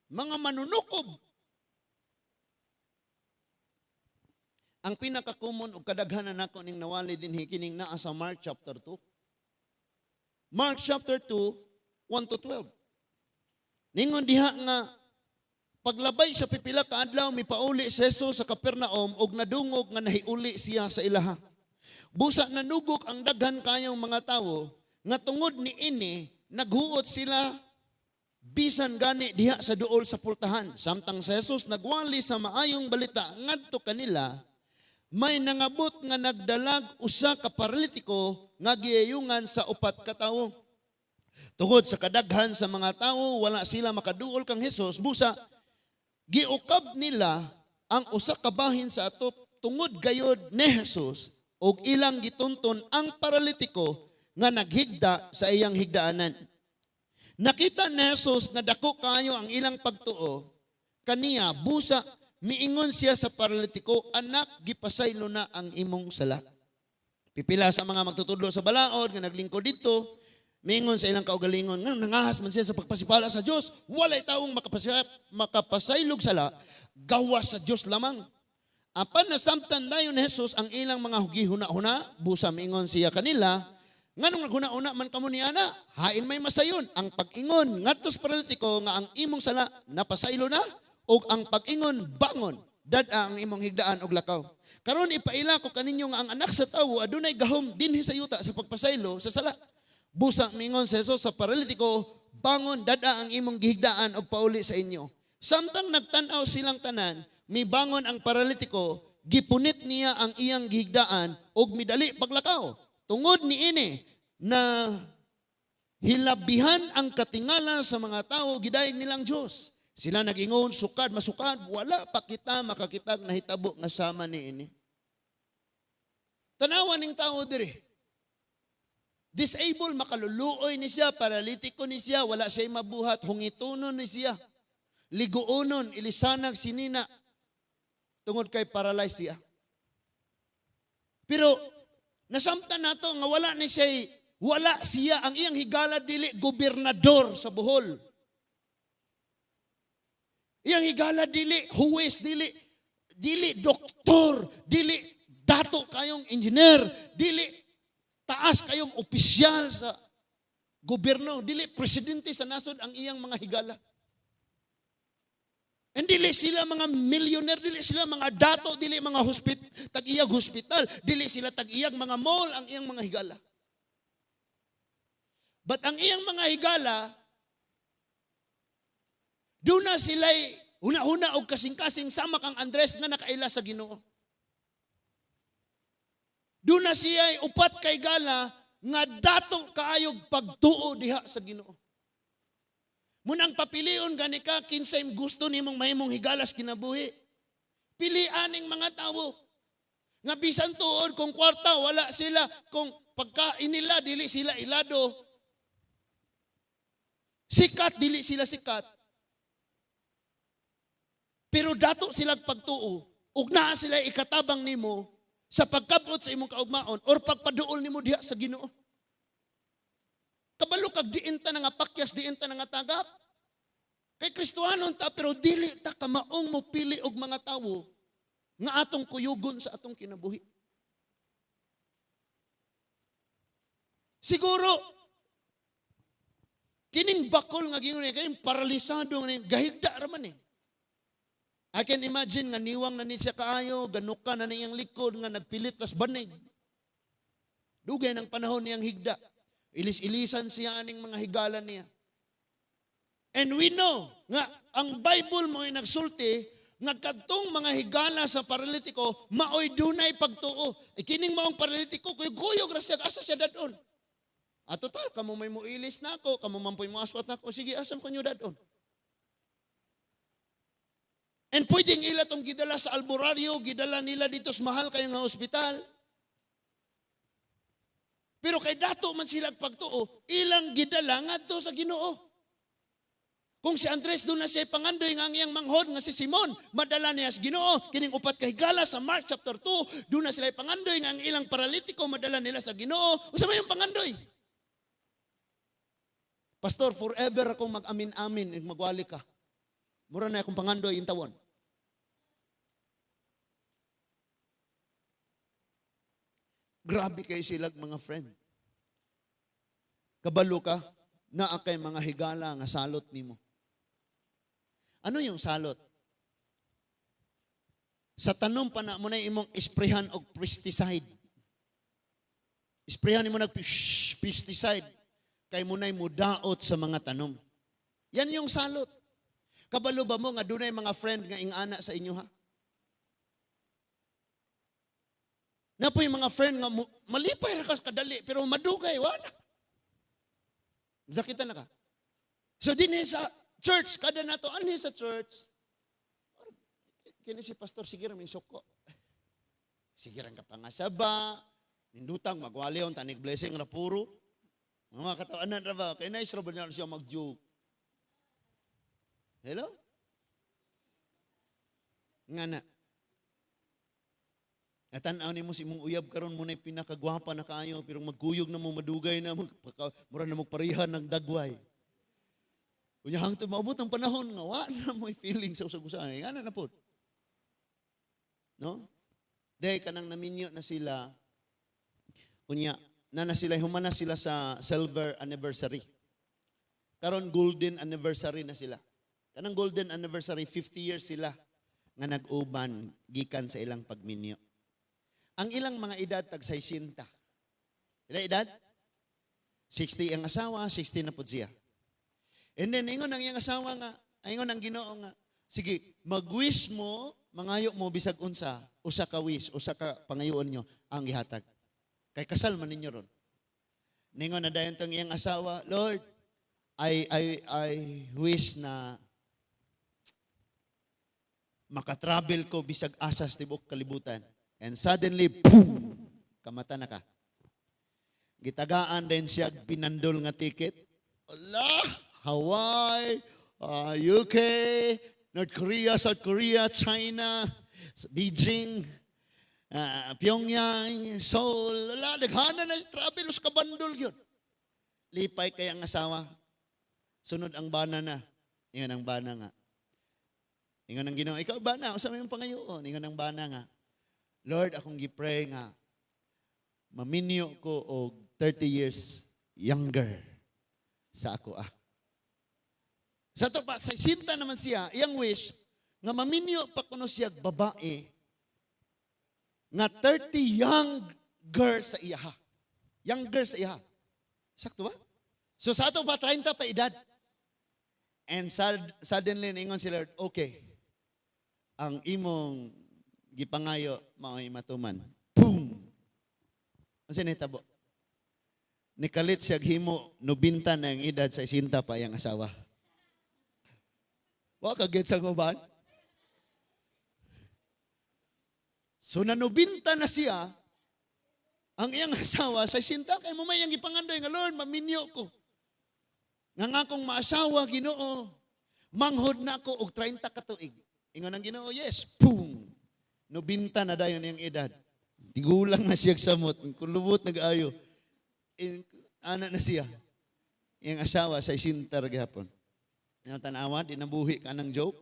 mga manunukob. Ang pinaka-common og kadaghanan nako ning nawali dinhi kining naa sa Mark chapter 2. Mark chapter 2, 1 to 12. Ningon diha nga paglabay sa pipila ka adlaw mipauli si Jesus sa Capernaum og nadungog nga nahiuli siya sa ilaha. Busa nanugok ang daghan kayong mga tawo nga tungod niini naghuot sila bisan gani diha sa duol sa pultahan. Samtang si Jesus nagwali sa maayong balita ngadto kanila, may nangabot nga nagdalag usa ka paralitiko nga giyayungan sa upat ka tawo. Tungod sa kadaghan sa mga tawo, wala sila makaduol kang Jesus. Busa giukab nila ang usa ka bahin sa atop tungod gayod ni Jesus ug ilang gitunton ang paralitiko nga naghigda sa iyang higdaanan. Nakita ni Jesus nga dako kaayo ang ilang pagtuo kaniya, busa miingon siya sa paralitiko, "Anak, gipasaylo na ang imong sala." Pipila sa mga magtutudlo sa balaod nga naglingkod dito, miingon sa ilang kaugalingon, nga nangahas man siya sa pagpasipala sa Dios, walay taong makapasaylog sala, gawas sa Dios lamang. Apan nasamtan dayon ni Jesus ang ilang mga gihuna-huna, busa miingon siya kanila, "Nganong naghuna-huna man kamo niana? Hain may masayon, ang pag-ingon ngadto sa paralitiko nga ang imong sala napasaylo na, ug ang pag-ingon, 'Bangon, dad-a ang imong higdaan og lakaw'? Karon ipaila ko kaninyo nga ang Anak sa Tawo adunay gahom dinhi sa yuta sa pagpasaylo sa sala." Busa mingon si Jesus sa paralitiko, "Bangon, dad-a ang imong gihigdaan og pauli sa inyo." Samtang nagtan-aw silang tanan, mibangon ang paralitiko, gipunit niya ang iyang gihigdaan ug midali paglakaw. Tungod niini na hilabihan ang katingala sa mga tao, gidayeg nilang Diyos. Sila nag-ingon, "Sukad, masukad, wala pa kita makakitag nahitabo nga sama niini." Tanawa ning tao diri. Disable, makaluluoy ni siya, paralitiko ni siya, wala siya mabuhat, hungitonon ni siya. Liguonon, ilisanag sinina, tungod kay paralyzed siya. Pero nasamtan nato nga wala ni siya, wala siya, ang iyang higala dili gobernador sa Bohol. Iyang higala dili huwes, dili dili doktor, dili dato kayong engineer, dili taas kayong opisyal sa gobyerno, dili presidente sa nasod ang iyang mga higala. And dili sila mga millionaire, dili sila mga dato, dili mga tag-iyag hospital, dili sila tag-iyag mga mall ang iyang mga higala. But ang iyang mga higala, duna sila'y huna-huna og kasing-kasing sama kang Andres nga nakaila sa Ginoo. Duna siya'y upat kay higala nga dato kaayog pagtuo diha sa Ginoo. Munang papilion gani ka kinsay gusto nimong mahimong higalas kinabuhi. Pilian ning mga tawo. Nga bisan tuod kung kwarta wala sila, kung pagkain nila dili sila ilado. Sikat, dili sila sikat. Pero dato sila pagtuo ug naa sila ikatabang nimo sa pagkabot sa imong kaugmaon or pagpaduol nimo diha sa Ginoo. Kabalo kag diin ta nga pakyas, diin ta nga tagak. Kay Kristohanon ta, pero dili ta kamaong mo pili og mga tawo nga atong kuyugon sa atong kinabuhi. Siguro kining bakol nga gingon niya, kining paralisado nga ni gahigda ra man eh. I can imagine nga niwang na ni siya kaayo, ganuka na niyang likod nga nagpilit tas banig. Dugay ng panahon niyang higda. Ilis-ilisan siya aning mga higala niya. And we know nga ang Bible mo ay nagsulti nga kadtong mga higala sa paralitiko maoy dunay pagtuo. E kining maong paralitiko kuyog ra siya, asa siya dadon. Ah, total kamo may muilis na ako, kamo man po'y muaswat na ako, sige, asam ko nyo dadon. And pwedeng ila tong gidala sa albularyo, gidala nila dito sa mahal kayo nga ospital. Pero kay dato man sila pagtuo, ilang gidala ngadto sa Ginoo. Kung si Andres doon na siya pangandoy nga ang iyang manghod nga si Simon, madala niya sa Ginoo, kining upat ka higala sa Mark chapter 2, doon na sila pangandoy nga ang ilang paralitiko madala nila sa Ginoo. Unsa may yung pangandoy? Pastor, forever akong mag-amin-amin, magwali ka. Mura na akong pangandoy yung tawon. Grabe kay silag mga friend. Kabalo ka, naa kay mga higala nga salot nimo. Ano yung salot? Sa tanom pa na mo na imong isprehan og pesticide. Isprehan nimo nag pesticide kay mo na'y mudaot sa mga tanom. Yan yung salot. Kabalo ba mo nga dunay mga friend nga ingana sa inyo ha? Napoy mga friend nga malipay ra ka kadali pero madugay wala. Sakita na ka. So dinhi sa church kada nato anhi sa church. Kini si pastor sige ra may suko. Sige rang ka pangasaba, nindutang magwali on tanig blessing ra puro. Mga katawanan ra ba? Kay nice ra ba niya siya mag-joke? Hello? Nga na. Tan-aw nimo si imong uyab karon mo na pinakagwapa na kaayo, pero magkuyog na mo, madugay na mura na mo pareha ng dagway. Unya hangtod maabot ang panahon nga wa na mo feeling sa usag-usa. Nga na na pod. No? Dahil kanang naminyo na sila, unya na na sila, human na sila sa silver anniversary. Karon golden anniversary na sila. Kanang golden anniversary, 50 years sila nga nag-uban gikan sa ilang pagminyo. Ang ilang mga edad tag 60. Ila edad? 60 ang asawa, 60 na pud siya. And then ingon ang iyang asawa nga, ingon ang Ginoo nga, sige, mag-wish mo, mangayo mo bisag unsa, usa ka wish, usa ka pangayoon nyo ang gihatag. Kay kasal man ninyo ron. Ningon na dayon tong iyang asawa, "Lord, I wish na makatravel ko bisag asas tibuok kalibutan." And suddenly, boom! Kamata na ka. Gitagaan din siya binandol nga ticket. Allah! Hawaii, UK, North Korea, South Korea, China, Beijing, Pyongyang, Seoul. Ala, daghana na travel ka bandol yun. Lipay kay ang asawa. Sunod ang bana na. Ingon ang bana nga. Ingon ang Ginoo, "Ikaw bana, usa may pangayoon?" Ingon ang bana nga, "Lord, akong gi-pray nga maminyo ko og 30 years younger sa ako ah." Sa to pa, sa sinta naman siya, iyang wish, nga maminyo pa kuno siya babae nga 30 younger sa iya. Younger sa iya. Sakto ba? So sa ato pa, 30 pa edad. And suddenly, ningon si Lord, "Okay, ang imong gipangayo mao'y matuman." Boom! Ang sinitabo? Nikalit siya himo, 90 na ang edad, sa isinta pa iyang asawa. Wa ka get sa uban? So nanubinta na siya, ang iyang asawa sa isinta, kay mo may iyang gipangandoy nga, "Lord, maminyo ko. Nga nga kong maasawa, Ginoo, manghod na ako og 30 ka tuig." Ingon ang Ginoo, "Yes." Boom! 90 na dayon iyang edad. Tigulang na siya samot, kulubot nag-ayo. Ana na siya. Iyang asawa sa isinta ra gihapon. Yang tanawa, di nabuhi ka ng joke.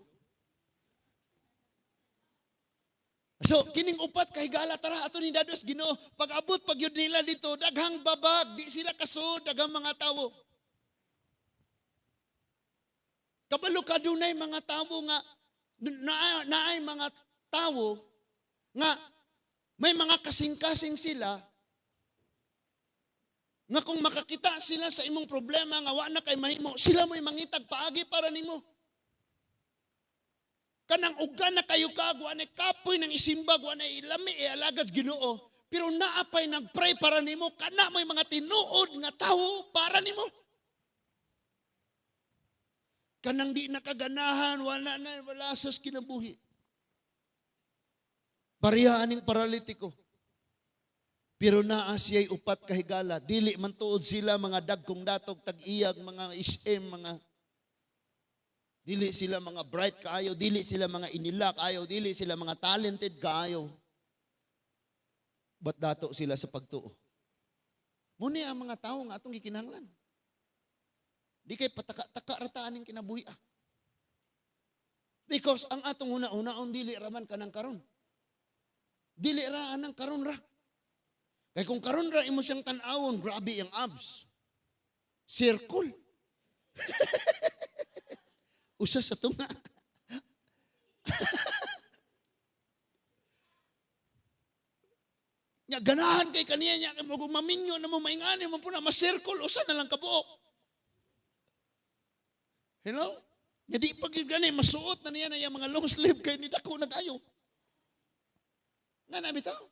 So, kining upat kahigala tara ato ni dados Ginoo. Pag-abot pag yun nila dito, daghang babag, di sila kasud, daghang mga tawo. Kabalo ka dunay mga tawo nga na, naay mga tawo nga may mga kasing-kasing sila nga kung makakita sila sa imong problema nga wa na kay mahimo, sila mo'y mangitag paagi para nimo. Kanang uga na kayo kag wa na kapoy ng isimbag, wa na ilami e alagad Ginoo, pero naapay nagpray para nimo, kana mo'y mga tinuod nga tawo para nimo. Kanang di nakaganahan, wala na, wala sa kinabuhi. Pareha aning paralitiko. Pero naa siya'y upat kahigala. Dili man tuod sila mga dagkong datog, tag-iyag, mga SM, mga dili sila mga bright kaayo, dili sila mga inila kaayo, dili sila mga talented kaayo. But dato sila sa pagtuo. Muni ang mga tao nga atong gikinahanglan. Di kay pataka-taka ra ta aning kinabuhi ah. Because ang atong una-unaon dili raman kanang karon. Dili ra anang karon ra. Kay kung karon ra imo siyang tan-awon, grabe ang abs. Circle. Usa sa tunga. Nya ganahan kay kaniya niya kay mo maminyo na mo maingani mo puna ma-circle usa na lang kabuok. Hello? Nya di pa gyud gani masuot na niya na iyang mga long sleeve kay ni dako nag-ayo. Nga na bitaw.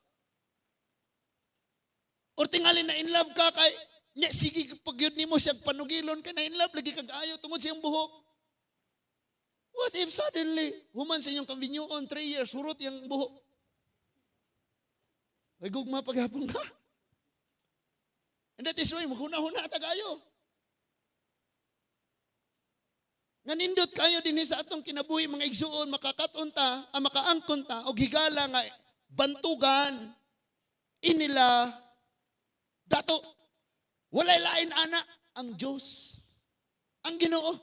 Or tingali na in love ka kay nya sige pag yun nimo siya panugilon kay na in love lagi kag ayo tungod sa iyang buhok. What if suddenly human sa inyong kambinyuon 3 years hurot iyang buhok? May gugma paghapon ka. And that is why, maghuna-huna ta kayo. Nga nindot kayo din sa atong kinabuhi, mga igsuon, makakaton ta, ah, makaangkon ta, og higala nga bantugan, inila, dato, walay lain ana, ang Diyos, ang Ginoo.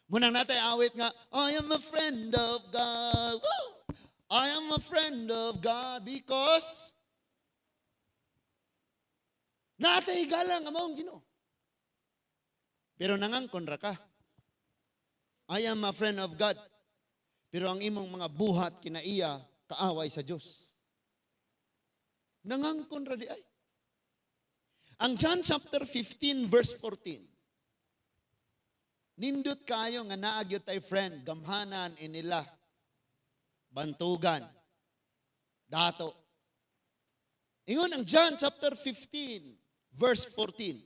Munang natay awit nga, "I am a friend of God. Woo! I am a friend of God because" natay higala nga maong Ginoo. Pero nangangkon ra ka. "I am a friend of God." Pero ang imong mga buhat kinaiya, kaaway sa Diyos. Nangangkon ra di ay. Ang John chapter 15 verse 14. Nindot kayo nga naa gyud tay friend, gamhanan inila. Bantugan. Dato. Ingon ang John chapter 15 verse 14.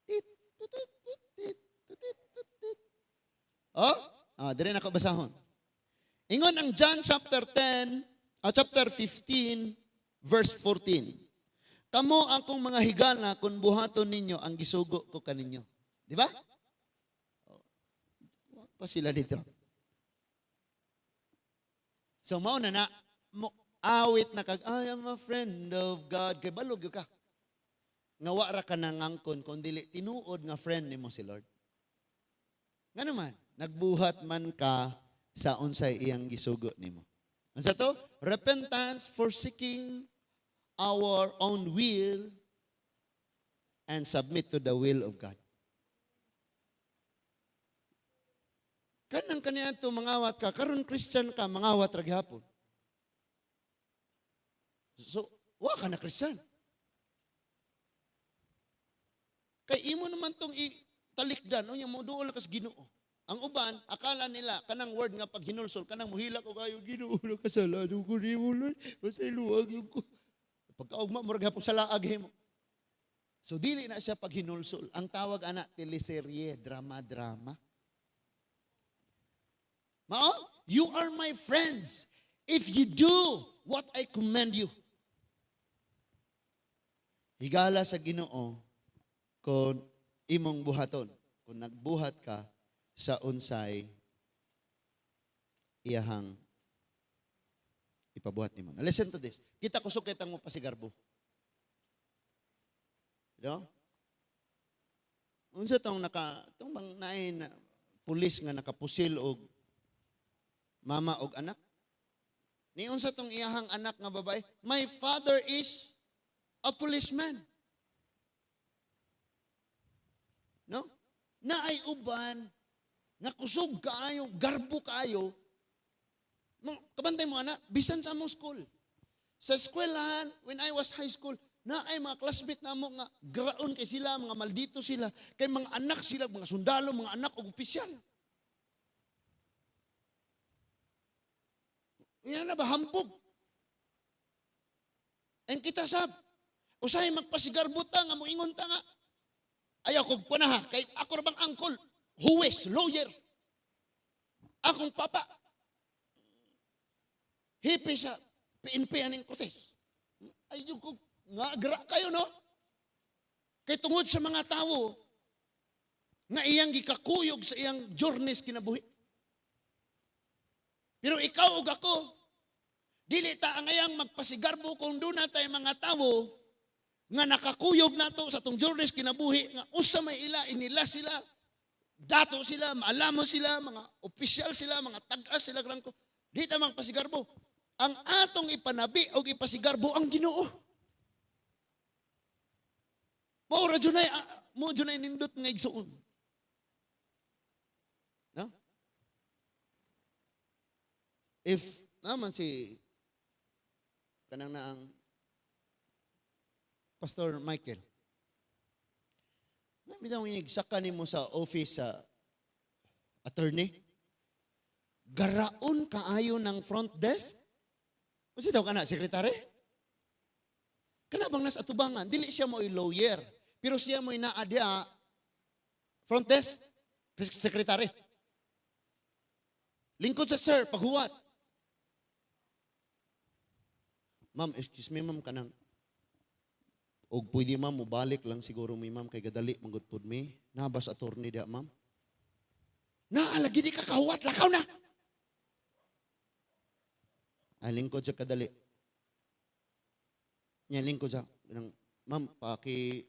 Tit, tutit, tutit, tutit, tutit. Oh, ah, dire na ko basahon. Ingon ang John chapter 10, chapter 15 verse 14. "Kamo akong mga higala kung buhaton ninyo ang gisugo ko kaninyo." Di ba? Oh, wa pa sila dito. So mao na na mo, awit na kag "I am a friend of God" kay balog gyud ka. Nga wa ra ka nangangkon kung dili tinuod nga friend nimo si Lord. Nga naman, nagbuhat man ka sa unsay iyang gisugo nimo. Unsa to? Repentance, forsaking our own will and submit to the will of God. Kanang kaniadto mangawat ka, karon Christian ka, mangawat ra gihapon. So, wa ka na Christian. Kay imo naman tong talikdan, unya mo duol ka sa Ginoo. Ang uban, akala nila kanang word nga paghinulsol, kanang muhilak ko kayo, "Ginoo, nakasalanan ko nimo, Lord. Pasayloa gyud ko." Pagkaugma mo ra gihapon sa laag himo. So dili na siya paghinulsol. Ang tawag ana teleserye, drama-drama. Mao, "You are my friends if you do what I command you." Higala sa Ginoo kung imong buhaton. Kung nagbuhat ka sa unsay iyahang ipabuhat nimo. Now, listen to this. Kita kusog kitang mo pasigarbo. No? Unsa tong naka tong bang naay na, pulis nga nakapusil og mama og anak? Ni unsa tong iyahang anak nga babae? "My father is a policeman." No? Naay uban nga kusog kaayo, garbo kaayo. Kabantay mo ana, bisan sa among school. Sa eskwelahan, when I was high school, naay mga classmate namo nga graon kay sila, mga maldito sila, kay mga anak sila, mga sundalo, mga anak og opisyal. Yan na ba, hambog. And kita sab, usahay magpasigarbo ta nga moingon ta nga, ayaw kog panaha, kay ako ra bang angkol, huwes, lawyer. Akong papa, hipi sa PNP aning Cortez. Ay, yung ko, nga, gra kayo, no? Kay tungod sa mga tawo, nga iyang gikakuyog sa iyang journeys kinabuhi. Pero ikaw ug ako, dili ta ang ayang magpasigarbo kung doon na tayo mga tawo nga nakakuyog nato sa tong journeys kinabuhi nga usa may ila, inila sila, dato sila, maalamo sila, mga opisyal sila, mga tag-as sila grangko. Di ta magpasigarbo. Ang atong ipanabi o ipasigarbo ang Ginoo. Mao ra junay, mo junay nindot nga igsuon. No? If naman si kanang naang Pastor Michael, na bitaw saka nimo sa office sa attorney, garaon kaayo ng front desk. Unsa daw kana sekretary? Kana bang nas atubangan, dili siya mo'y lawyer, pero siya mo'y naa diha front desk, sekretary. Lingkod sa sir, paghuwat. Ma'am, excuse me, ma'am, kanang og pwede, ma'am, mobalik lang siguro mi, ma'am, kay gadali man gud pud mi. Naa ba sa attorney diha, ma'am? Naa lagi, di ka kahuwat, lakaw na. Ay, lingkod sa kadali. Nya lingkod sa nang, ma'am, paki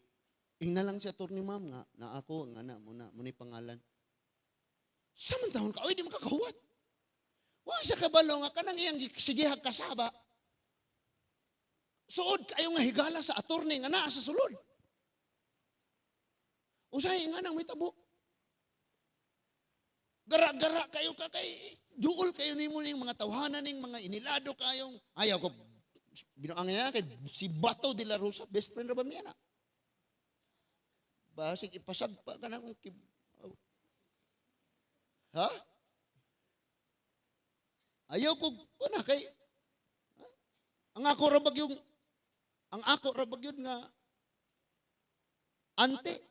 ingna lang si attorney, ma'am, nga na ako nga na mo na mo ni pangalan. Sa man taon ka, oy, di makakahuwat. Wa siya kabalo nga kanang iyang sigihag kasaba. Suod kayo nga higala sa attorney nga naa sa sulod. Usahay nga nang may tabo. Gara-gara kayo ka kay duol kayo nimo ning mga tawhanan ning mga inilado kayong ayaw ko binuang niya kay si Bato de la Rosa, best friend ra ba niya na? Basig ipasagpa ka na kung ha? Ayaw ko kuna kay ha? Ang ako ra bag yun nga ante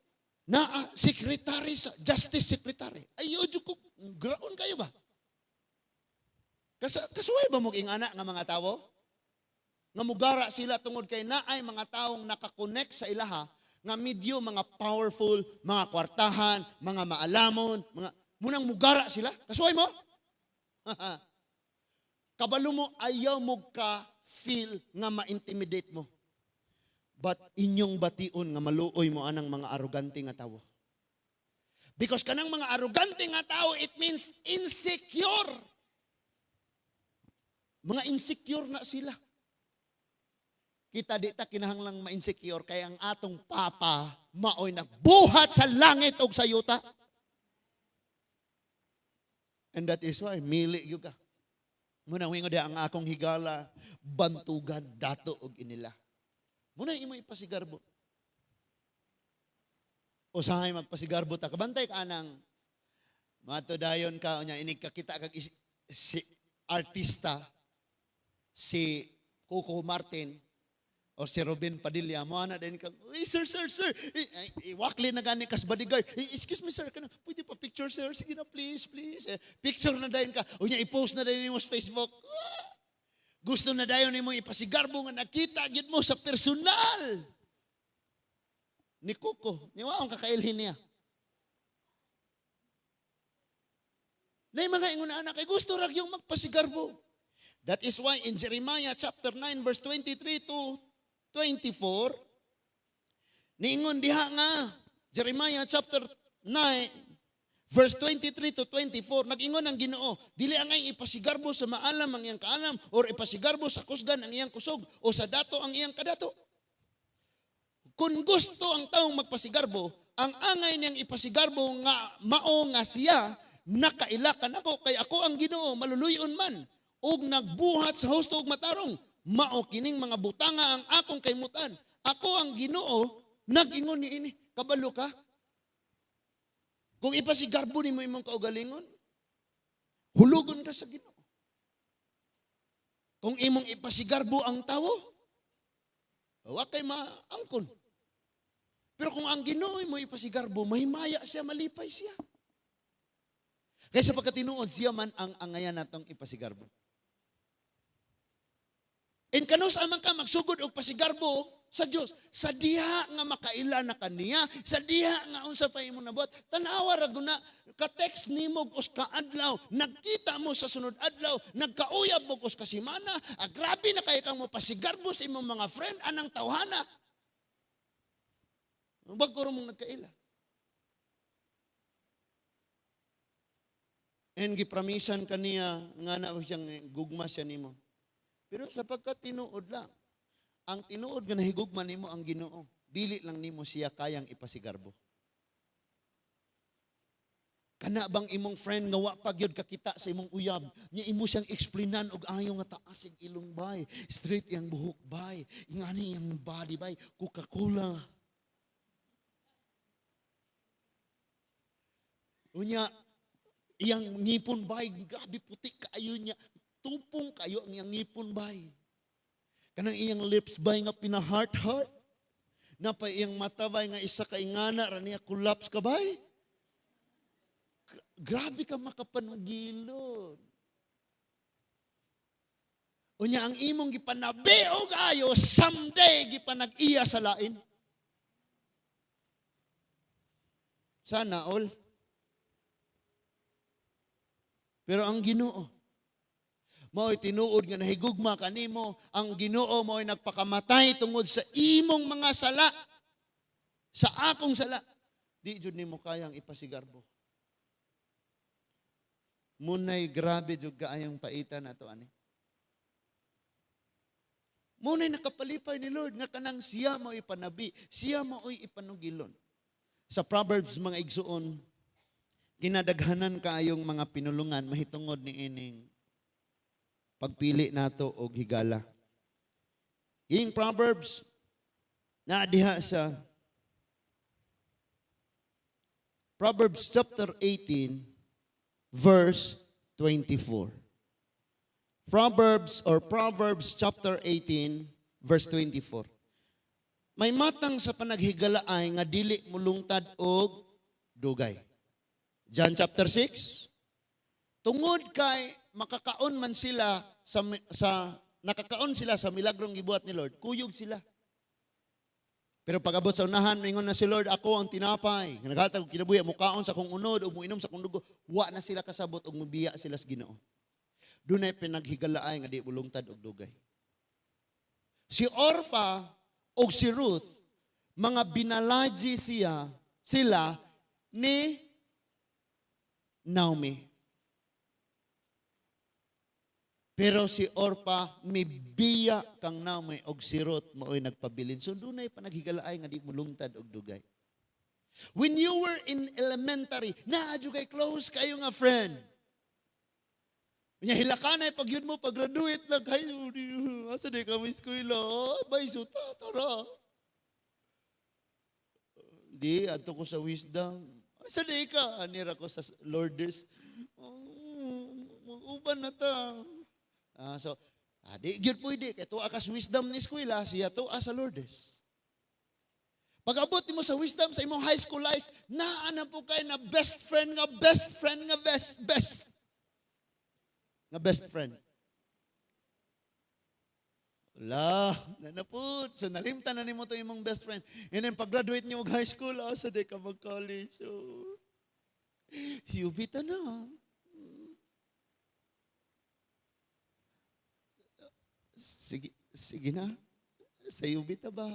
na secretary sa justice secretary. Ayaw jud ko graon kayo ba? Kasuway ba mo ingana nga mga tawo? Nga mugara sila tungod kay naay mga taong nakakonect sa ilaha nga medyo mga powerful, mga kwartahan, mga maalamon, mga munang mugara sila. Kasuway mo? Kabalo mo, ayaw mo ka feel nga ma-intimidate mo. But inyong bation nga maluoy mo anang mga arugante nga tawo. Because kanang mga arugante nga tao, it means insecure. Mga insecure na sila. Kita di ta kinahanglang ma-insecure kay ang atong papa maoy nagbuhat sa langit ug sa yuta. And that is why mili gyud ka. Muna wingo di ang akong higala bantugan, dato og inila. Muna imo ipasigarbo. Usahay magpasigarbo ta, kabantay ka anang mato dayon ka unya inig kakita kag si artista, si Coco Martin or si Robin Padilla mo, ana din ka, "Uy, sir, sir, sir." Eh, iwakli na gani kas bodyguard. "Eh, excuse me, sir, kana pwede pa picture, sir? Sige na, please, please." Eh, picture na dayon ka unya i-post na dayon nimo sa Facebook. Ah! Gusto na dayon nimo ipasigarbo nga nakita gyud mo sa personal ni Coco. Ni wa ang kakailhin niya. Nay mga ingon anak kay gusto ra yung magpasigarbo. That is why in Jeremiah chapter 9 verse 23 to 24, niingon diha nga, Jeremiah chapter 9 verse 23 to 24, nag-ingon ang Ginoo, "Dili angay ipasigarbo sa maalam ang iyang kaalam or ipasigarbo sa kusgan ang iyang kusog o sa dato ang iyang kadato. Kung gusto ang taong magpasigarbo, ang angay niyang ipasigarbo nga mao nga siya nakaila kanako, kay ako ang Ginoo maluluyon man ug nagbuhat sa husto ug matarong. Mao kining mga butanga ang akong kaimutan. Ako ang Ginoo nag-ingon niini." Kabalo ka? Kung ipasigarbo nimo imong kaugalingon, hulugon ka sa Ginoo. Kung imong ipasigarbo ang tawo, wa kay maangkon. Pero kung ang Ginoo mo ipasigarbo, mahimaya siya, malipay siya. Kaysa pagkatinuod, siya man ang angayan natong ipasigarbo. And kanus man ka magsugod og pasigarbo sa Dios, sa diha nga makaila na kaniya, sa diha nga unsa pa imo nabuhat, tan-awa ra guna, ka-text nimo og usa ka adlaw, nagkita mo sa sunod adlaw, nagkauyab mo og usa ka semana, ah, grabe na kay kang mopasigarbo sa imong mga friend anang tawhana. Bag-o ra mong nagkaila. And gipramisan kaniya nga na siyang gugma siya nimo. Pero sa pagkatinuod lang, ang tinuod nga nahigugma nimo ang Ginoo, dili lang nimo siya kayang ipasigarbo. Kana bang imong friend nga wa pa gyud kakita sa imong uyab, nya imo siyang explainan og ayo nga taas ig ilong bay, straight iyang buhok bay, ingani iyang body bay, Coca-Cola. Unya iyang ngipon bay, grabe puti kaayo niya. Tupong kayo ang iyang ngipon bay. Kanang iyang lips bay nga pina-heart heart. Napa iyang mata bay nga isa ka ingana ra niya collapse ka bay. Grabe ka makapanugilon. Unya ang imong gipanabi og ayo, someday gipanag-iya sa lain. Sana all. Pero ang Ginoo, mao'y tinuod nga nahigugma kanimo, ang Ginoo mao'y nagpakamatay tungod sa imong mga sala, sa akong sala. Di jud nimo kayang ipasigarbo. Munay grabe jud kaayong paitan nato ani. Munay nakapalipay ni Lord nga kanang siya mao'y ipanabi, siya mao'y ipanugilon. Sa Proverbs, mga igsuon, ginadaghanan kaayong mga pinulungan mahitungod ni ining pagpili nato og higala. Ing Proverbs na diha sa Proverbs chapter 18 verse 24. Proverbs or Proverbs chapter 18 verse 24. May matang sa panaghigalaay nga dili mulungtad og dugay. John chapter 6. Tungod kay makakaon man sila sa nakakaon sila sa milagrong gibuhat ni Lord, kuyog sila. Pero pag-abot sa unahan, mingon na si Lord, "Ako ang tinapay nga naghatag og kinabuhi, mukaon sa akong unod o muinom sa akong dugo." Wa na sila kasabot og mubiya sila sa Ginoo. Dunay pinaghigalaay nga di mulungtad og dugay. Si Orpah og si Ruth, mga binalaji sila ni Naomi. Pero si Orpah mibiya kang Naomi og si Ruth mao'y nagpabilin. So dunay panaghigalaay nga di mulungtad og dugay. When you were in elementary, naa jud kay close kayo nga friend. Nya hilakanay pag yun mo, pag-graduate na kayo, asa di kami eskwela, bay suta, tara. Di, adto ko sa Wisdom. Asa di ka? Anira ko sa Lourdes. Oh, uban na ta. So, di gyud pwede. Kay tuwa ka sa Wisdom ni eskwela, siya tuwa sa Lourdes. Pag-abot nimo sa Wisdom sa imong high school life, naa na po kay na best friend nga best friend nga best best nga best friend. Wala, na naput. So nalimtan na nimo to imong best friend. And then pag-graduate niyo og high school, asa di ka mag-college? Oh. Yubita na. Sige, sige na. Sa yubita ba?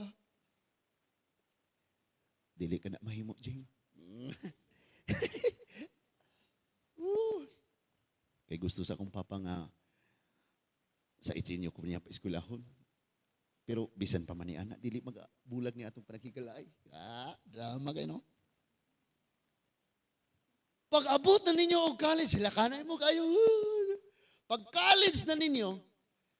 Dili ka na mahimo, Jing. Woo. Kay gusto sa akong papa nga sa itinyo ko niya pa eskwelahon. Pero bisan pa man ni ana, dili magbulag ni atong panaghigalay. Ah, drama kay no. Pag abot na ninyo og college, sila kanay mo kayo. Pag college na ninyo,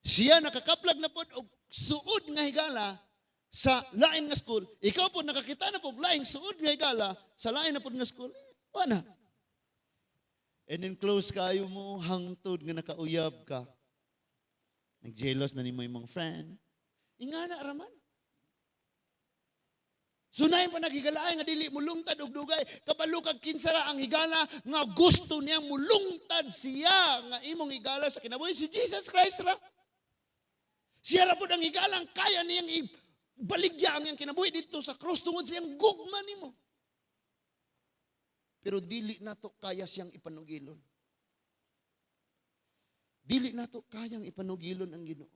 siya nakakaplag na pod og suod nga higala sa lain nga school. Ikaw po nakakita na po laing suod nga higala sa lain na pod nga school. Wala. And then close kayo mo, hangtod nga nakauyab ka. Nag-jealous na nimo imong friend. Ingana raman. Sunayin pa naghigalaay nga dili mulungtad og dugay. Kabalo kag kinsa ra ang higala nga gusto niya mulungtad siya nga imong higala sa kinabuhi, si Jesus Christ ra. Siya ra pud ang higalang kaya niyang ibaligya ang iyang kinabuhi dito sa krus tungod sa iyang gugma nimo. Pero dili nato kaya siyang ipanugilon. Dili nato kayang ipanugilon ang Ginoo.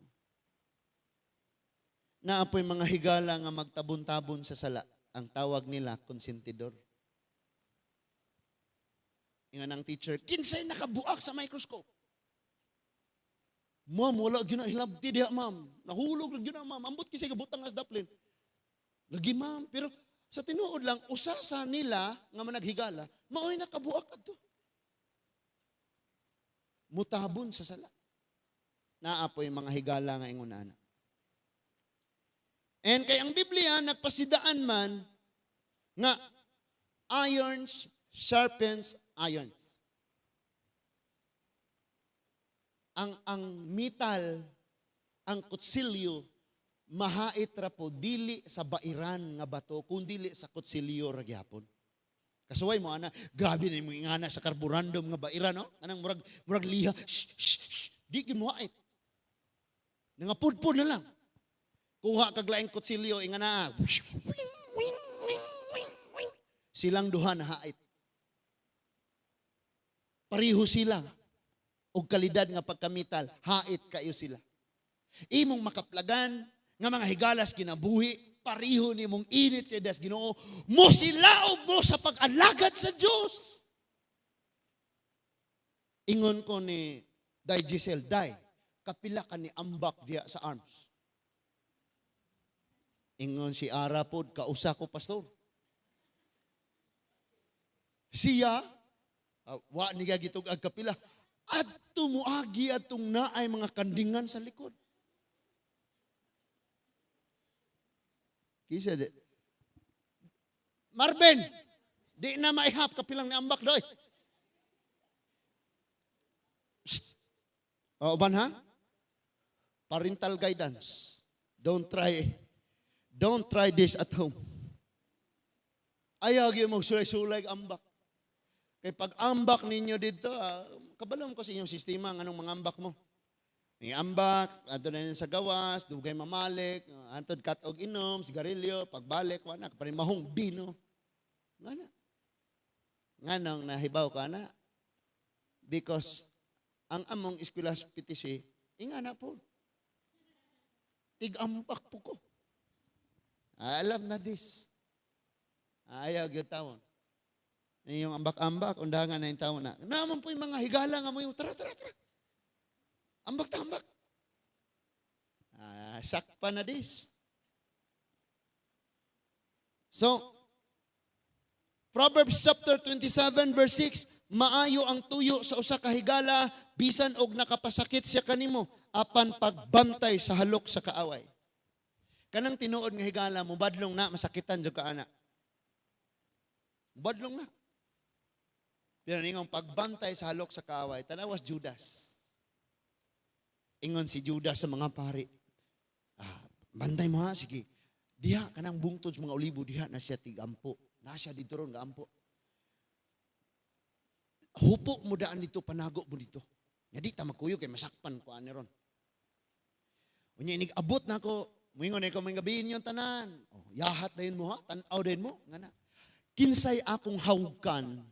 Naapoy mga higala nga magtabon-tabon sa sala. Ang tawag nila, konsentidor. Ingon ang teacher, "Kinsay nakabuak sa microscope?" "Ma'am, wala gyud na hilabti diha, ma'am. Nahulog lang gyud na, ma'am. Ambot kasi gabutang as daplin." "Lagi, ma'am." Pero sa tinuod lang, usa sa nila nga managhigala, mao'y nakabuak adto. Mutabon sa sala. Naapoy mga higala nga ingon ana. And kay ang Biblia nagpasidaan man nga irons sharpens irons. Ang metal, ang kutsilyo, mahait ra po dili sa bairan nga bato kun dili sa kutsilyo ra gyapon. Kasuway mo ana, grabe na imong ingana sa carborundum nga bairan, no? Anang murag liha, shh, shh, shh, di gyud mo hait. Nangapudpud na lang. Kuha kag laing kutsilyo, inga na. Silang duha na hait. Pareho sila. Og kalidad nga pagkamital, hait kayo sila. Imong makaplagan nga mga higalas kinabuhi, pareho nimong init kay das Ginoo, mo silaob mo sa pag-alagad sa Dios. Ingon ko ni Day Giselle, "Day, kapila ka ni ambak diya sa arms?" Ingon si Ara pod, "Kausa ko, pastor." Siya, wa ni gitug ag kapila. Adto moagi atong naay mga kandingan sa likod. Kisa di. Marvin, di na maihap kapilang ni ambak doy. Psst. O, uban ha? Parental guidance. Don't try. Don't try this at home. Ayaw gyud mo sulay-sulay ambak. Kay pag ambak ninyo dito, kabalom ko sa inyong sistema nganong mga ambak mo. May ambak, adto na sa gawas, dugay mamalik, antod kat og inom, sigarilyo, pagbalik wa na, mahong bino. Nga na. Nganong nahibaw ka na? Because ang among eskwela sa PTC, inga na po. Tig-ambak po ko. Alam na this. Ayaw gyud tawon. Yung ambak-ambak, undangan na yung tao na. Naman po yung mga higala nga mo yung, "Tara, tara, tara. Ambak ta, ambak." Sakpa na this. So, Proverbs chapter 27 verse 6, "Maayo ang tuyo sa usa ka higala bisan og nakapasakit siya kanimo apan pagbantay sa halok sa kaaway." Kanang tinuod nga higala mobadlong na masakitan jud ka ana. Badlong na. Pero ningong pagbantay sa halok sa kaaway, tanawas Judas. Ingon si Judas sa mga pari, "Bantay mo ha, sige. Diha kanang bungtod sa mga olibo, diha na siya tigampo. Na siya dito ron gaampo. Hupo mo daan dito, panago mo dito. Nga di ta makuyog kay masakpan ko ani ron. Unya inig abot na ako, muingon ko mga gabihin yung tanan. Oh, yahat dayon mo ha, tan-aw dayon mo." Nga na. Kinsay akong hawkan,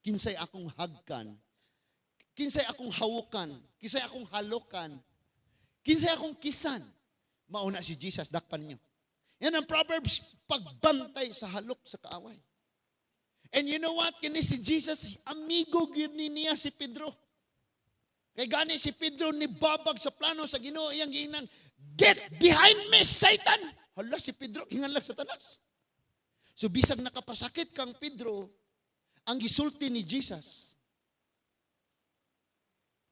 kinsay akong hagkan, kinsay akong hawukan, kinsay akong halokan, kinsay akong kisan. Mauna si Jesus, dakpan niyo. Yan ang Proverbs, pagbantay sa halok sa kaaway. And you know what? Kini si Jesus, amigo gyud ni niya si Pedro. Kay gani si Pedro ni babag sa plano sa Ginoo, iyang giingnan, "Get behind me, Satan!" Hala, si Pedro, hinganlag Satanas. So bisag nakapasakit kang Pedro, ang gisulti ni Jesus.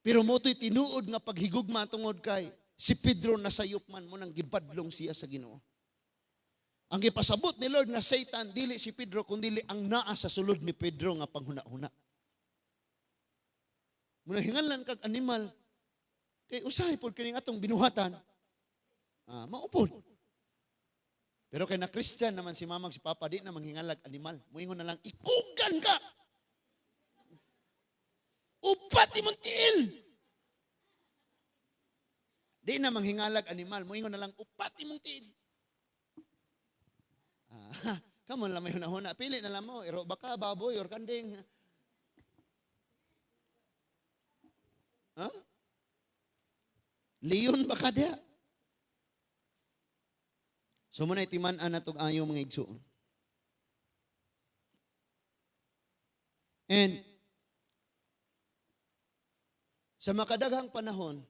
Pero mo to'y tinuod nga paghigugma tungod kay si Pedro nasayop man mo nang gibadlong siya sa Ginoo. Ang gipasabot ni Lord nga Satan dili si Pedro kundi ang naa sa sulod ni Pedro nga panghuna-huna. Muna hinganlan kag animal kay usahay pod kining atong binuhatan. Maupod. Pero kay na Christian naman si mamag si papa, di na manghingalag animal. Muingon na lang, "Ikugan ka. Upat imong tiil." Di na manghingalag animal. Muingon na lang, "Upat imong tiil." Come on lang may hunahuna. Pili na lang mo. Iro baka, baboy, or kanding. Ha? Leon ba ka diya? So muna itiman-an na itong ayaw mga igsoon. And sa makadaghang panahon,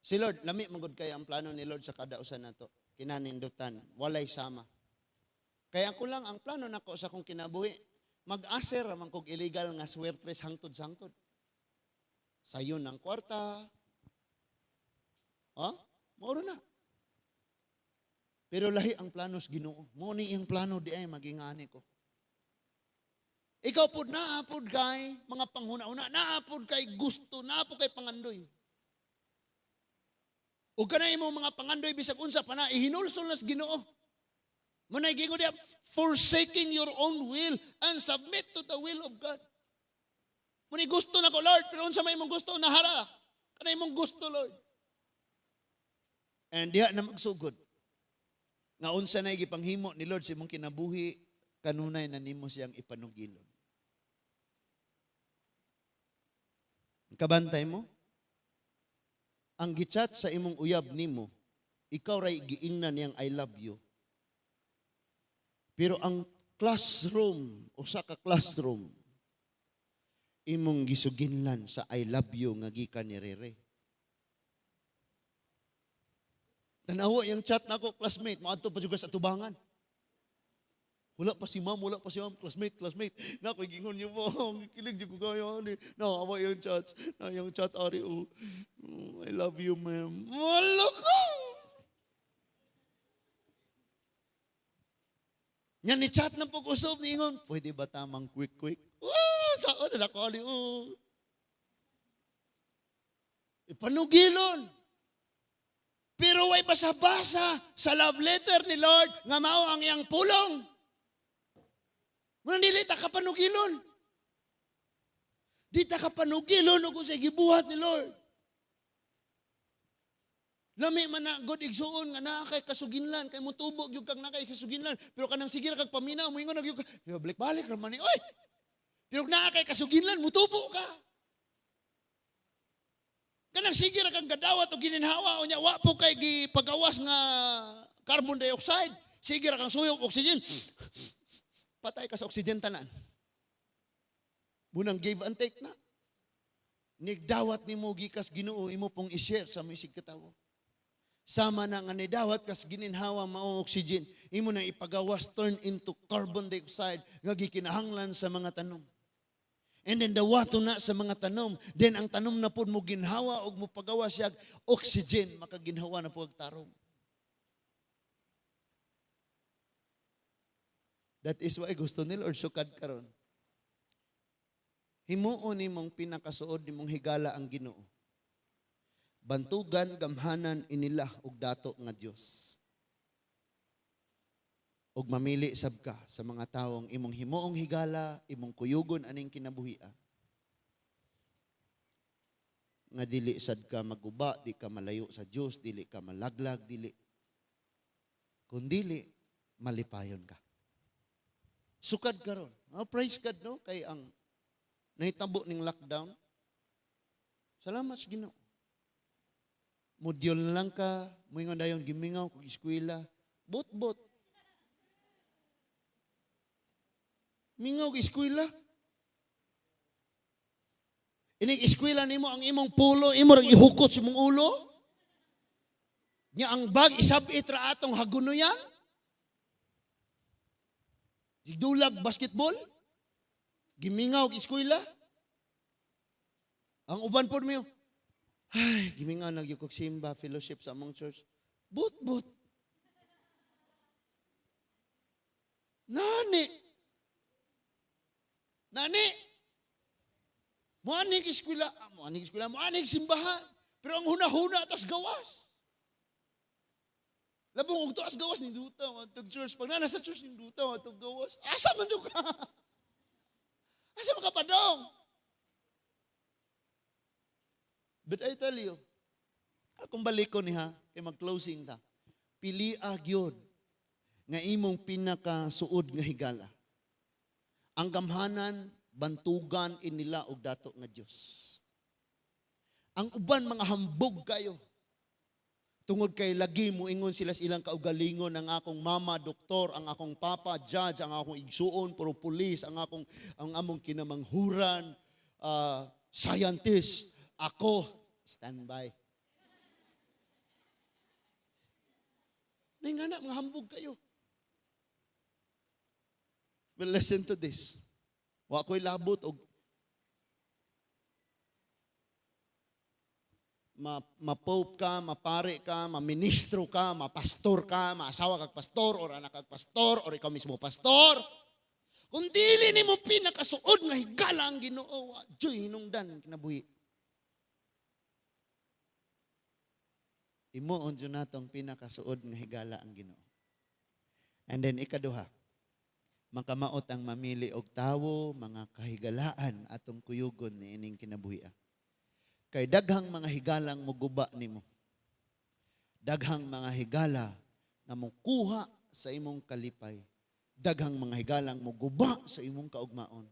si Lord, lami magod kay ang plano ni Lord sa kada usa nato. Kinanindutan, walay sama. Kaya ako lang, ang plano nako sa akong kinabuhi, mag-aser man kog illegal nga swertres hangtod sangtod. Sayon ng kwarta. Ha? Mauro na. Pero lahi ang plano sa Ginoo. Mo ni iyang plano di ay magingani ko. Ikaw pud naa pud kay mga panghuna-una, naa pud kay gusto, naa pud kay pangandoy. Ug kanay imong mga pangandoy bisag unsa pa na ihinulsol na sa Ginoo. Mo na gingon diya, forsaking your own will and submit to the will of God. Mo ni gusto nako, Lord, pero unsa may imong gusto nahara? Kanay imong gusto, Lord. And diha na magsugod. Nga unsa na gipanghimo ni Lord sa imong kinabuhi, kanunay na nimo siyang ipanugilon. Kabantay mo? Ang gichat sa imong uyab nimo, ikaw ray giingnan niyang "I love you." Pero ang classroom, usa ka classroom, imong gisuginlan sa "I love you" nga gikan ni Rere. Tanawa yung chat nako, classmate, moadto pa jud sa tubangan. Wala pa si ma'am, wala pa si ma'am, classmate, classmate. Na ko gingon niyo po, kilig jud ko kayo ani. Na awa yung chats, na yung chat ari oh. "Oh, I love you, ma'am." Wala ko. Nya ni chat na pag-usop ni ingon, "Pwede ba tamang quick quick?" Oh, saan na nako ali oh. Ipanugilon. Pero way basa-basa sa love letter ni Lord nga mao ang iyang pulong. Muna dili ta kapanugilon. Di ta kapanugilon og sa gibuhat ni Lord. Lami man na god, igsuon, nga naa kay kasuginlan kay motubo gyud kang naa kay kasuginlan, pero kanang sige ra kag paminaw, moingon na gyud ka, "Balik-balik ra man ni oy." Pero naa kay kasuginlan, mutubo ka. Kanang sige ra kang gadawat og gininhawa, unya wa po kay gipagawas nga carbon dioxide, sige ra kang suyop oxygen, patay ka sa oxygen tanan. Munang give and take na. Nigdawat nimo gikas Ginoo, imo pong i-share sa misig katawo. Sama na nga nidawat kas gininhawa mao oxygen, imo na ipagawas, turn into carbon dioxide nga gikinahanglan sa mga tanom. And then dawato na sa mga tanom, then ang tanom na pod mo ginhawa og mo pagawas siya oxygen, makaginhawa na po og tarong. That is why gusto ni Lord sukad karon. Himuon nimong pinakasuod nimong higala ang Ginoo. Bantugan, gamhanan inila og dato nga Dios. Og mamili sab ka sa mga tawong imong himuong higala, imong kuyugon aning kinabuhia. Nga dili sad ka maguba, di ka malayo sa Dios, dili ka malaglag, dili. Kun dili, malipayon ka. Sukad karon. Oh, praise God, no, kay ang nahitabo ning lockdown. Salamat sa Ginoo. Mudyol lang ka, muingon dayon, "Gimingaw kog eskwela." Bot-bot. Mingaw og eskwela. Ining eskwela nimo ang imong pulo, imo rang ihukot sa imong ulo. Nya ang bag isabit ra atong hagunoyan. Dulag basketball. Gimingaw og eskwela. Ang uban pod miyo. "Ay, gimingaw na gyud kog simba, fellowship sa among church." But-but. Nani. Nani. Moanig eskwela, moanig eskwela, moanig simbahan. Pero ang huna-huna tas gawas. Labong og tuas gawas ninduta atog church. Pag nana sa church, ninduta atog gawas. Asa man jud ka? Asa man ka padong? But I tell you, akong balikon ni ha, kay mag-closing ta. Pili gyud nga imong pinakasuod nga higala. Ang gamhanan, bantugan inila og dato nga Dios. Ang uban mga hambog kayo. Tungod kay lagi mo ingon sila sa ilang kaugalingon, "Ang akong mama doktor, ang akong papa judge, ang akong igsuon puro pulis, ang among kinamanghuran scientist, ako standby." Nay nga na mga hambog kayo. Well, listen to this. Wa ko'y labot og ma-pope ka, mapare ka, ma-ministro ka, ma-pastor ka, maasawa kag pastor, or anak kag pastor, or ikaw mismo pastor. Kung dili nimo pinakasuod nga higala ang Ginoo, wa joy hinungdan kinabuhi. Himuon jud natong pinakasuod nga higala ang Ginoo. And then ikaduha, makamaot ang mamili og tawo, mga kahigalaan atong kuyugon niining kinabuhi. Kay daghang mga higalang muguba nimo. Daghang mga higala nga mokuha sa imong kalipay. Daghang mga higalang moguba sa imong kaugmaon.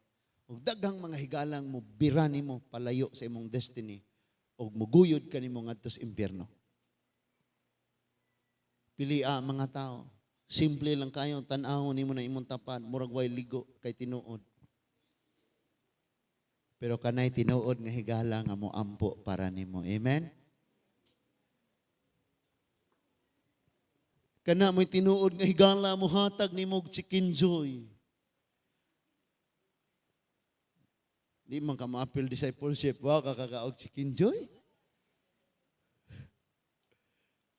Ug daghang mga higalang mobira nimo palayo sa imong destiny ug muguyod kanimo ngadto sa impyerno. Pili a, mga tao. Simple lang kayo, tan-awon nimo na imong tapad, murag way ligo kay tinuod. Pero kanay tinuod nga higala nga moampo para nimo. Amen? Kana mo'y tinuod nga higala mohatag nimo og chicken joy. Di man ka maapil discipleship, wa ka kakaog chicken joy.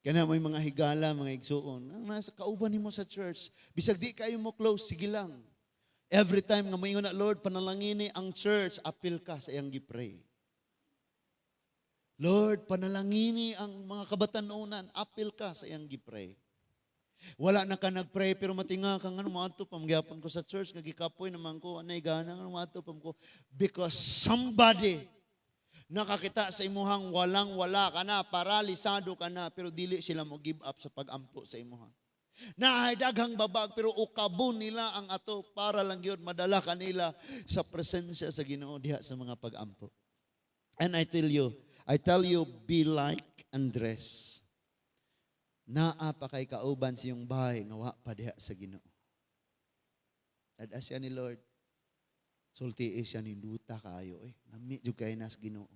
Kana mo'y mga higala, mga igsuon. Ang nasa kauban nimo sa church, bisag di kayo mo close, sige lang. Every time nga moingon na, "Lord, panalangini ang church," apil ka sa iyang gipray. "Lord, panalangini ang mga kabatanunan," apil ka sa iyang gipray. Wala na ka nagpray pero matinga ka nga moadto pa magyapon ko sa church nga gikapoy naman ko, anay gana nga moadto pa ko, because somebody nakakita sa imuhang walang wala ka na, paralisado ka na, pero dili sila mo give up sa pagampo sa imuha. Naay daghang babag pero ukabon nila ang ato para lang gyud madala kanila sa presensya sa Ginoo diha sa mga pagampo. And I tell you, be like Andres. Naa pa kay kauban sa iyong bahay nga wa pa diha sa Ginoo. Ad siya ni Lord. Sulti siya, "Ninduta kayo eh. Nami jud kay nas Ginoo."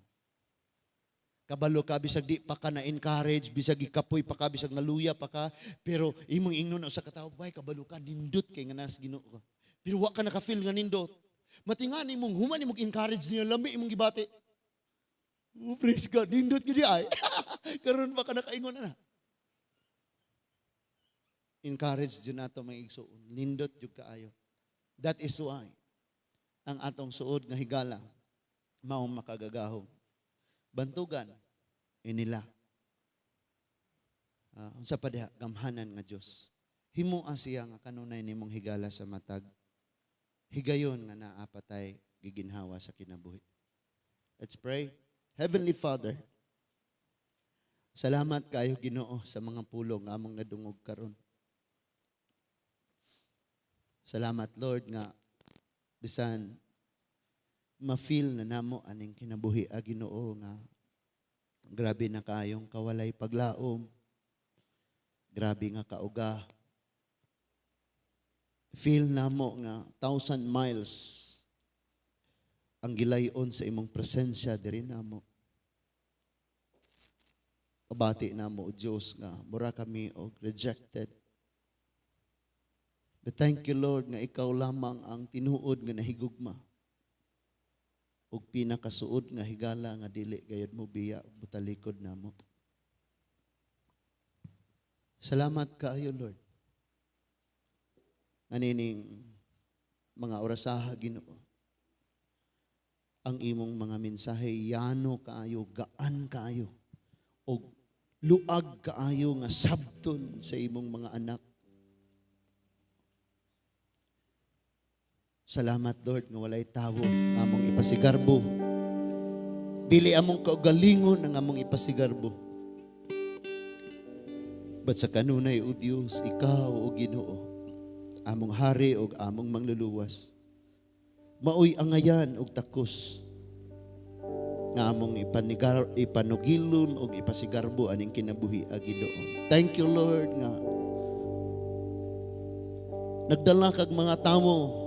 Kabalo ka bisag di pa ka na encourage, bisag gikapoy pa ka, bisag naluya pa ka, pero imong ingnon na sa katawo, "Bay, kabalo ka nindot kay nga nas Ginoo ka." Pero wa ka naka-feel nga nindot. Matinga nimong human nimong encourage niya, lami imong gibati. "Oh, praise God, nindot gyud ay." Karon pa ka nakaingon na. Encourage jud nato, mga igsuon. Nindot jud kaayo. That is why ang atong suod nga higala mao makagagahom. Bantugan inila. Unsa pa diha, gamhanan nga Dios. Himoa siya nga kanunay nimong higala sa matag higayon nga naa pa tay giginhawa sa kinabuhi. Let's pray. Heavenly Father, salamat kayo, Ginoo, sa mga pulong nga among nadungog karon. Salamat, Lord, nga bisan ma-feel na namo aning kinabuhi, a Ginoo, nga grabe na kayong kawalay paglaom. Grabe nga kauga. Feel namo nga 1,000 miles ang gilayon sa imong presensya diri namo. Pabati namo, O Dios, nga mura kami og rejected. But thank you, Lord, nga ikaw lamang ang tinuod nga nahigugma ug pinakasuod nga higala nga dili gayud mo biya ug mutalikod namo. Salamat kaayo, Lord. Anining mga orasaha, Ginoo. Ang imong mga mensahe yano kaayo, gaan kaayo ug luag kaayo nga sabton sa imong mga anak. Salamat, Lord, nga walay tawo nga among ipasigarbo. Dili among kaugalingon ang among ipasigarbo. But sa kanunay, O Dios, ikaw, O Ginoo, among hari ug among mangluluwas. Maoy angayan ug takos nga among ipanugilon ug ipasigarbo aning kinabuhi, a Ginoo. Thank you, Lord, nga nagdala kag mga tawo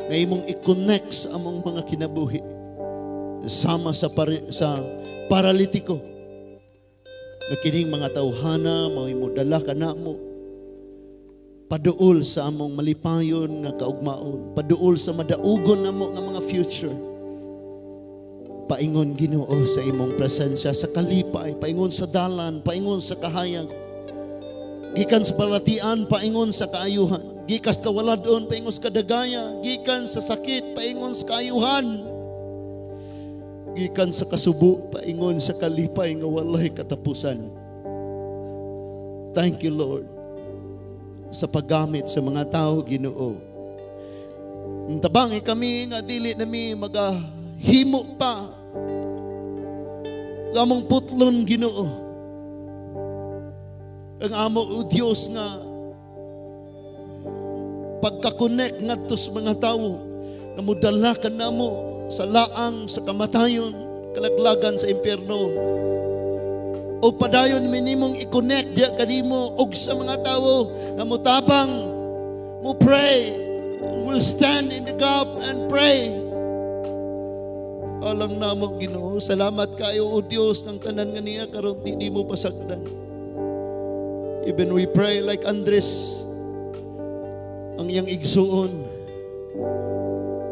nga imong i-connect sa among mga kinabuhi sama sa paralitiko nga kining mga tawhana mao imo dala kanamo paduol sa among malipayon nga kaugmaon, paduol sa madaugon namo nga mga future, paingon, Ginoo, sa imong presensya, sa kalipay, paingon sa dalan, paingon sa kahayag, gikan sa balatian paingon sa kaayuhan, gikan sa kawaladon paingon sa kadagaya, gikan sa sakit paingon sa kaayuhan, gikan sa kasubo paingon sa kalipay nga walay katapusan. Thank you, Lord, sa paggamit sa mga tao, Ginoo. Tabangi kami nga dili nami magahimo pa. Among putlon, Ginoo. Ang amo, O Dios, nga pagka-connect ngadto sa mga tawo nga mudala ka namo sa laang sa kamatayon, kalaglagan sa impyerno. O padayon minimong i-connect diya kanimo og sa mga tawo nga motabang, mo pray, will stand in the gap and pray. Alang namo, Ginoo, salamat kayo, O Dios, ng tanan nga niya karon di nimo pasagdan. Even we pray like Andres, ang iyang igsuon,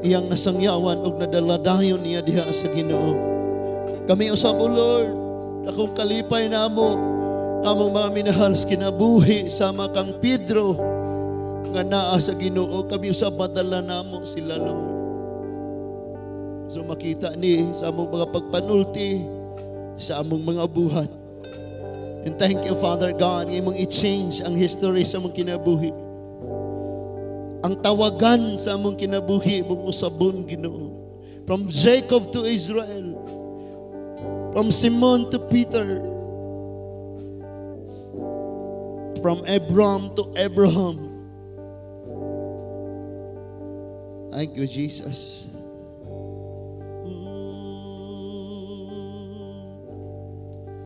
iyang nasangyawan og nadala dayon niya diha sa Ginoo. Kami usab, O Lord, akong kalipay namo among mga minahal sa kinabuhi sama kang Pedro nga naa sa Ginoo, kami usab madala namo sila, Lord. So makita ni sa among mga pagpanulti, sa among mga buhat. And thank you, Father God, imong i-change ang history sa among kinabuhi. Ang tawagan sa among kinabuhi, imong usabon, Ginoo. From Jacob to Israel. From Simon to Peter. From Abram to Abraham. Thank you, Jesus.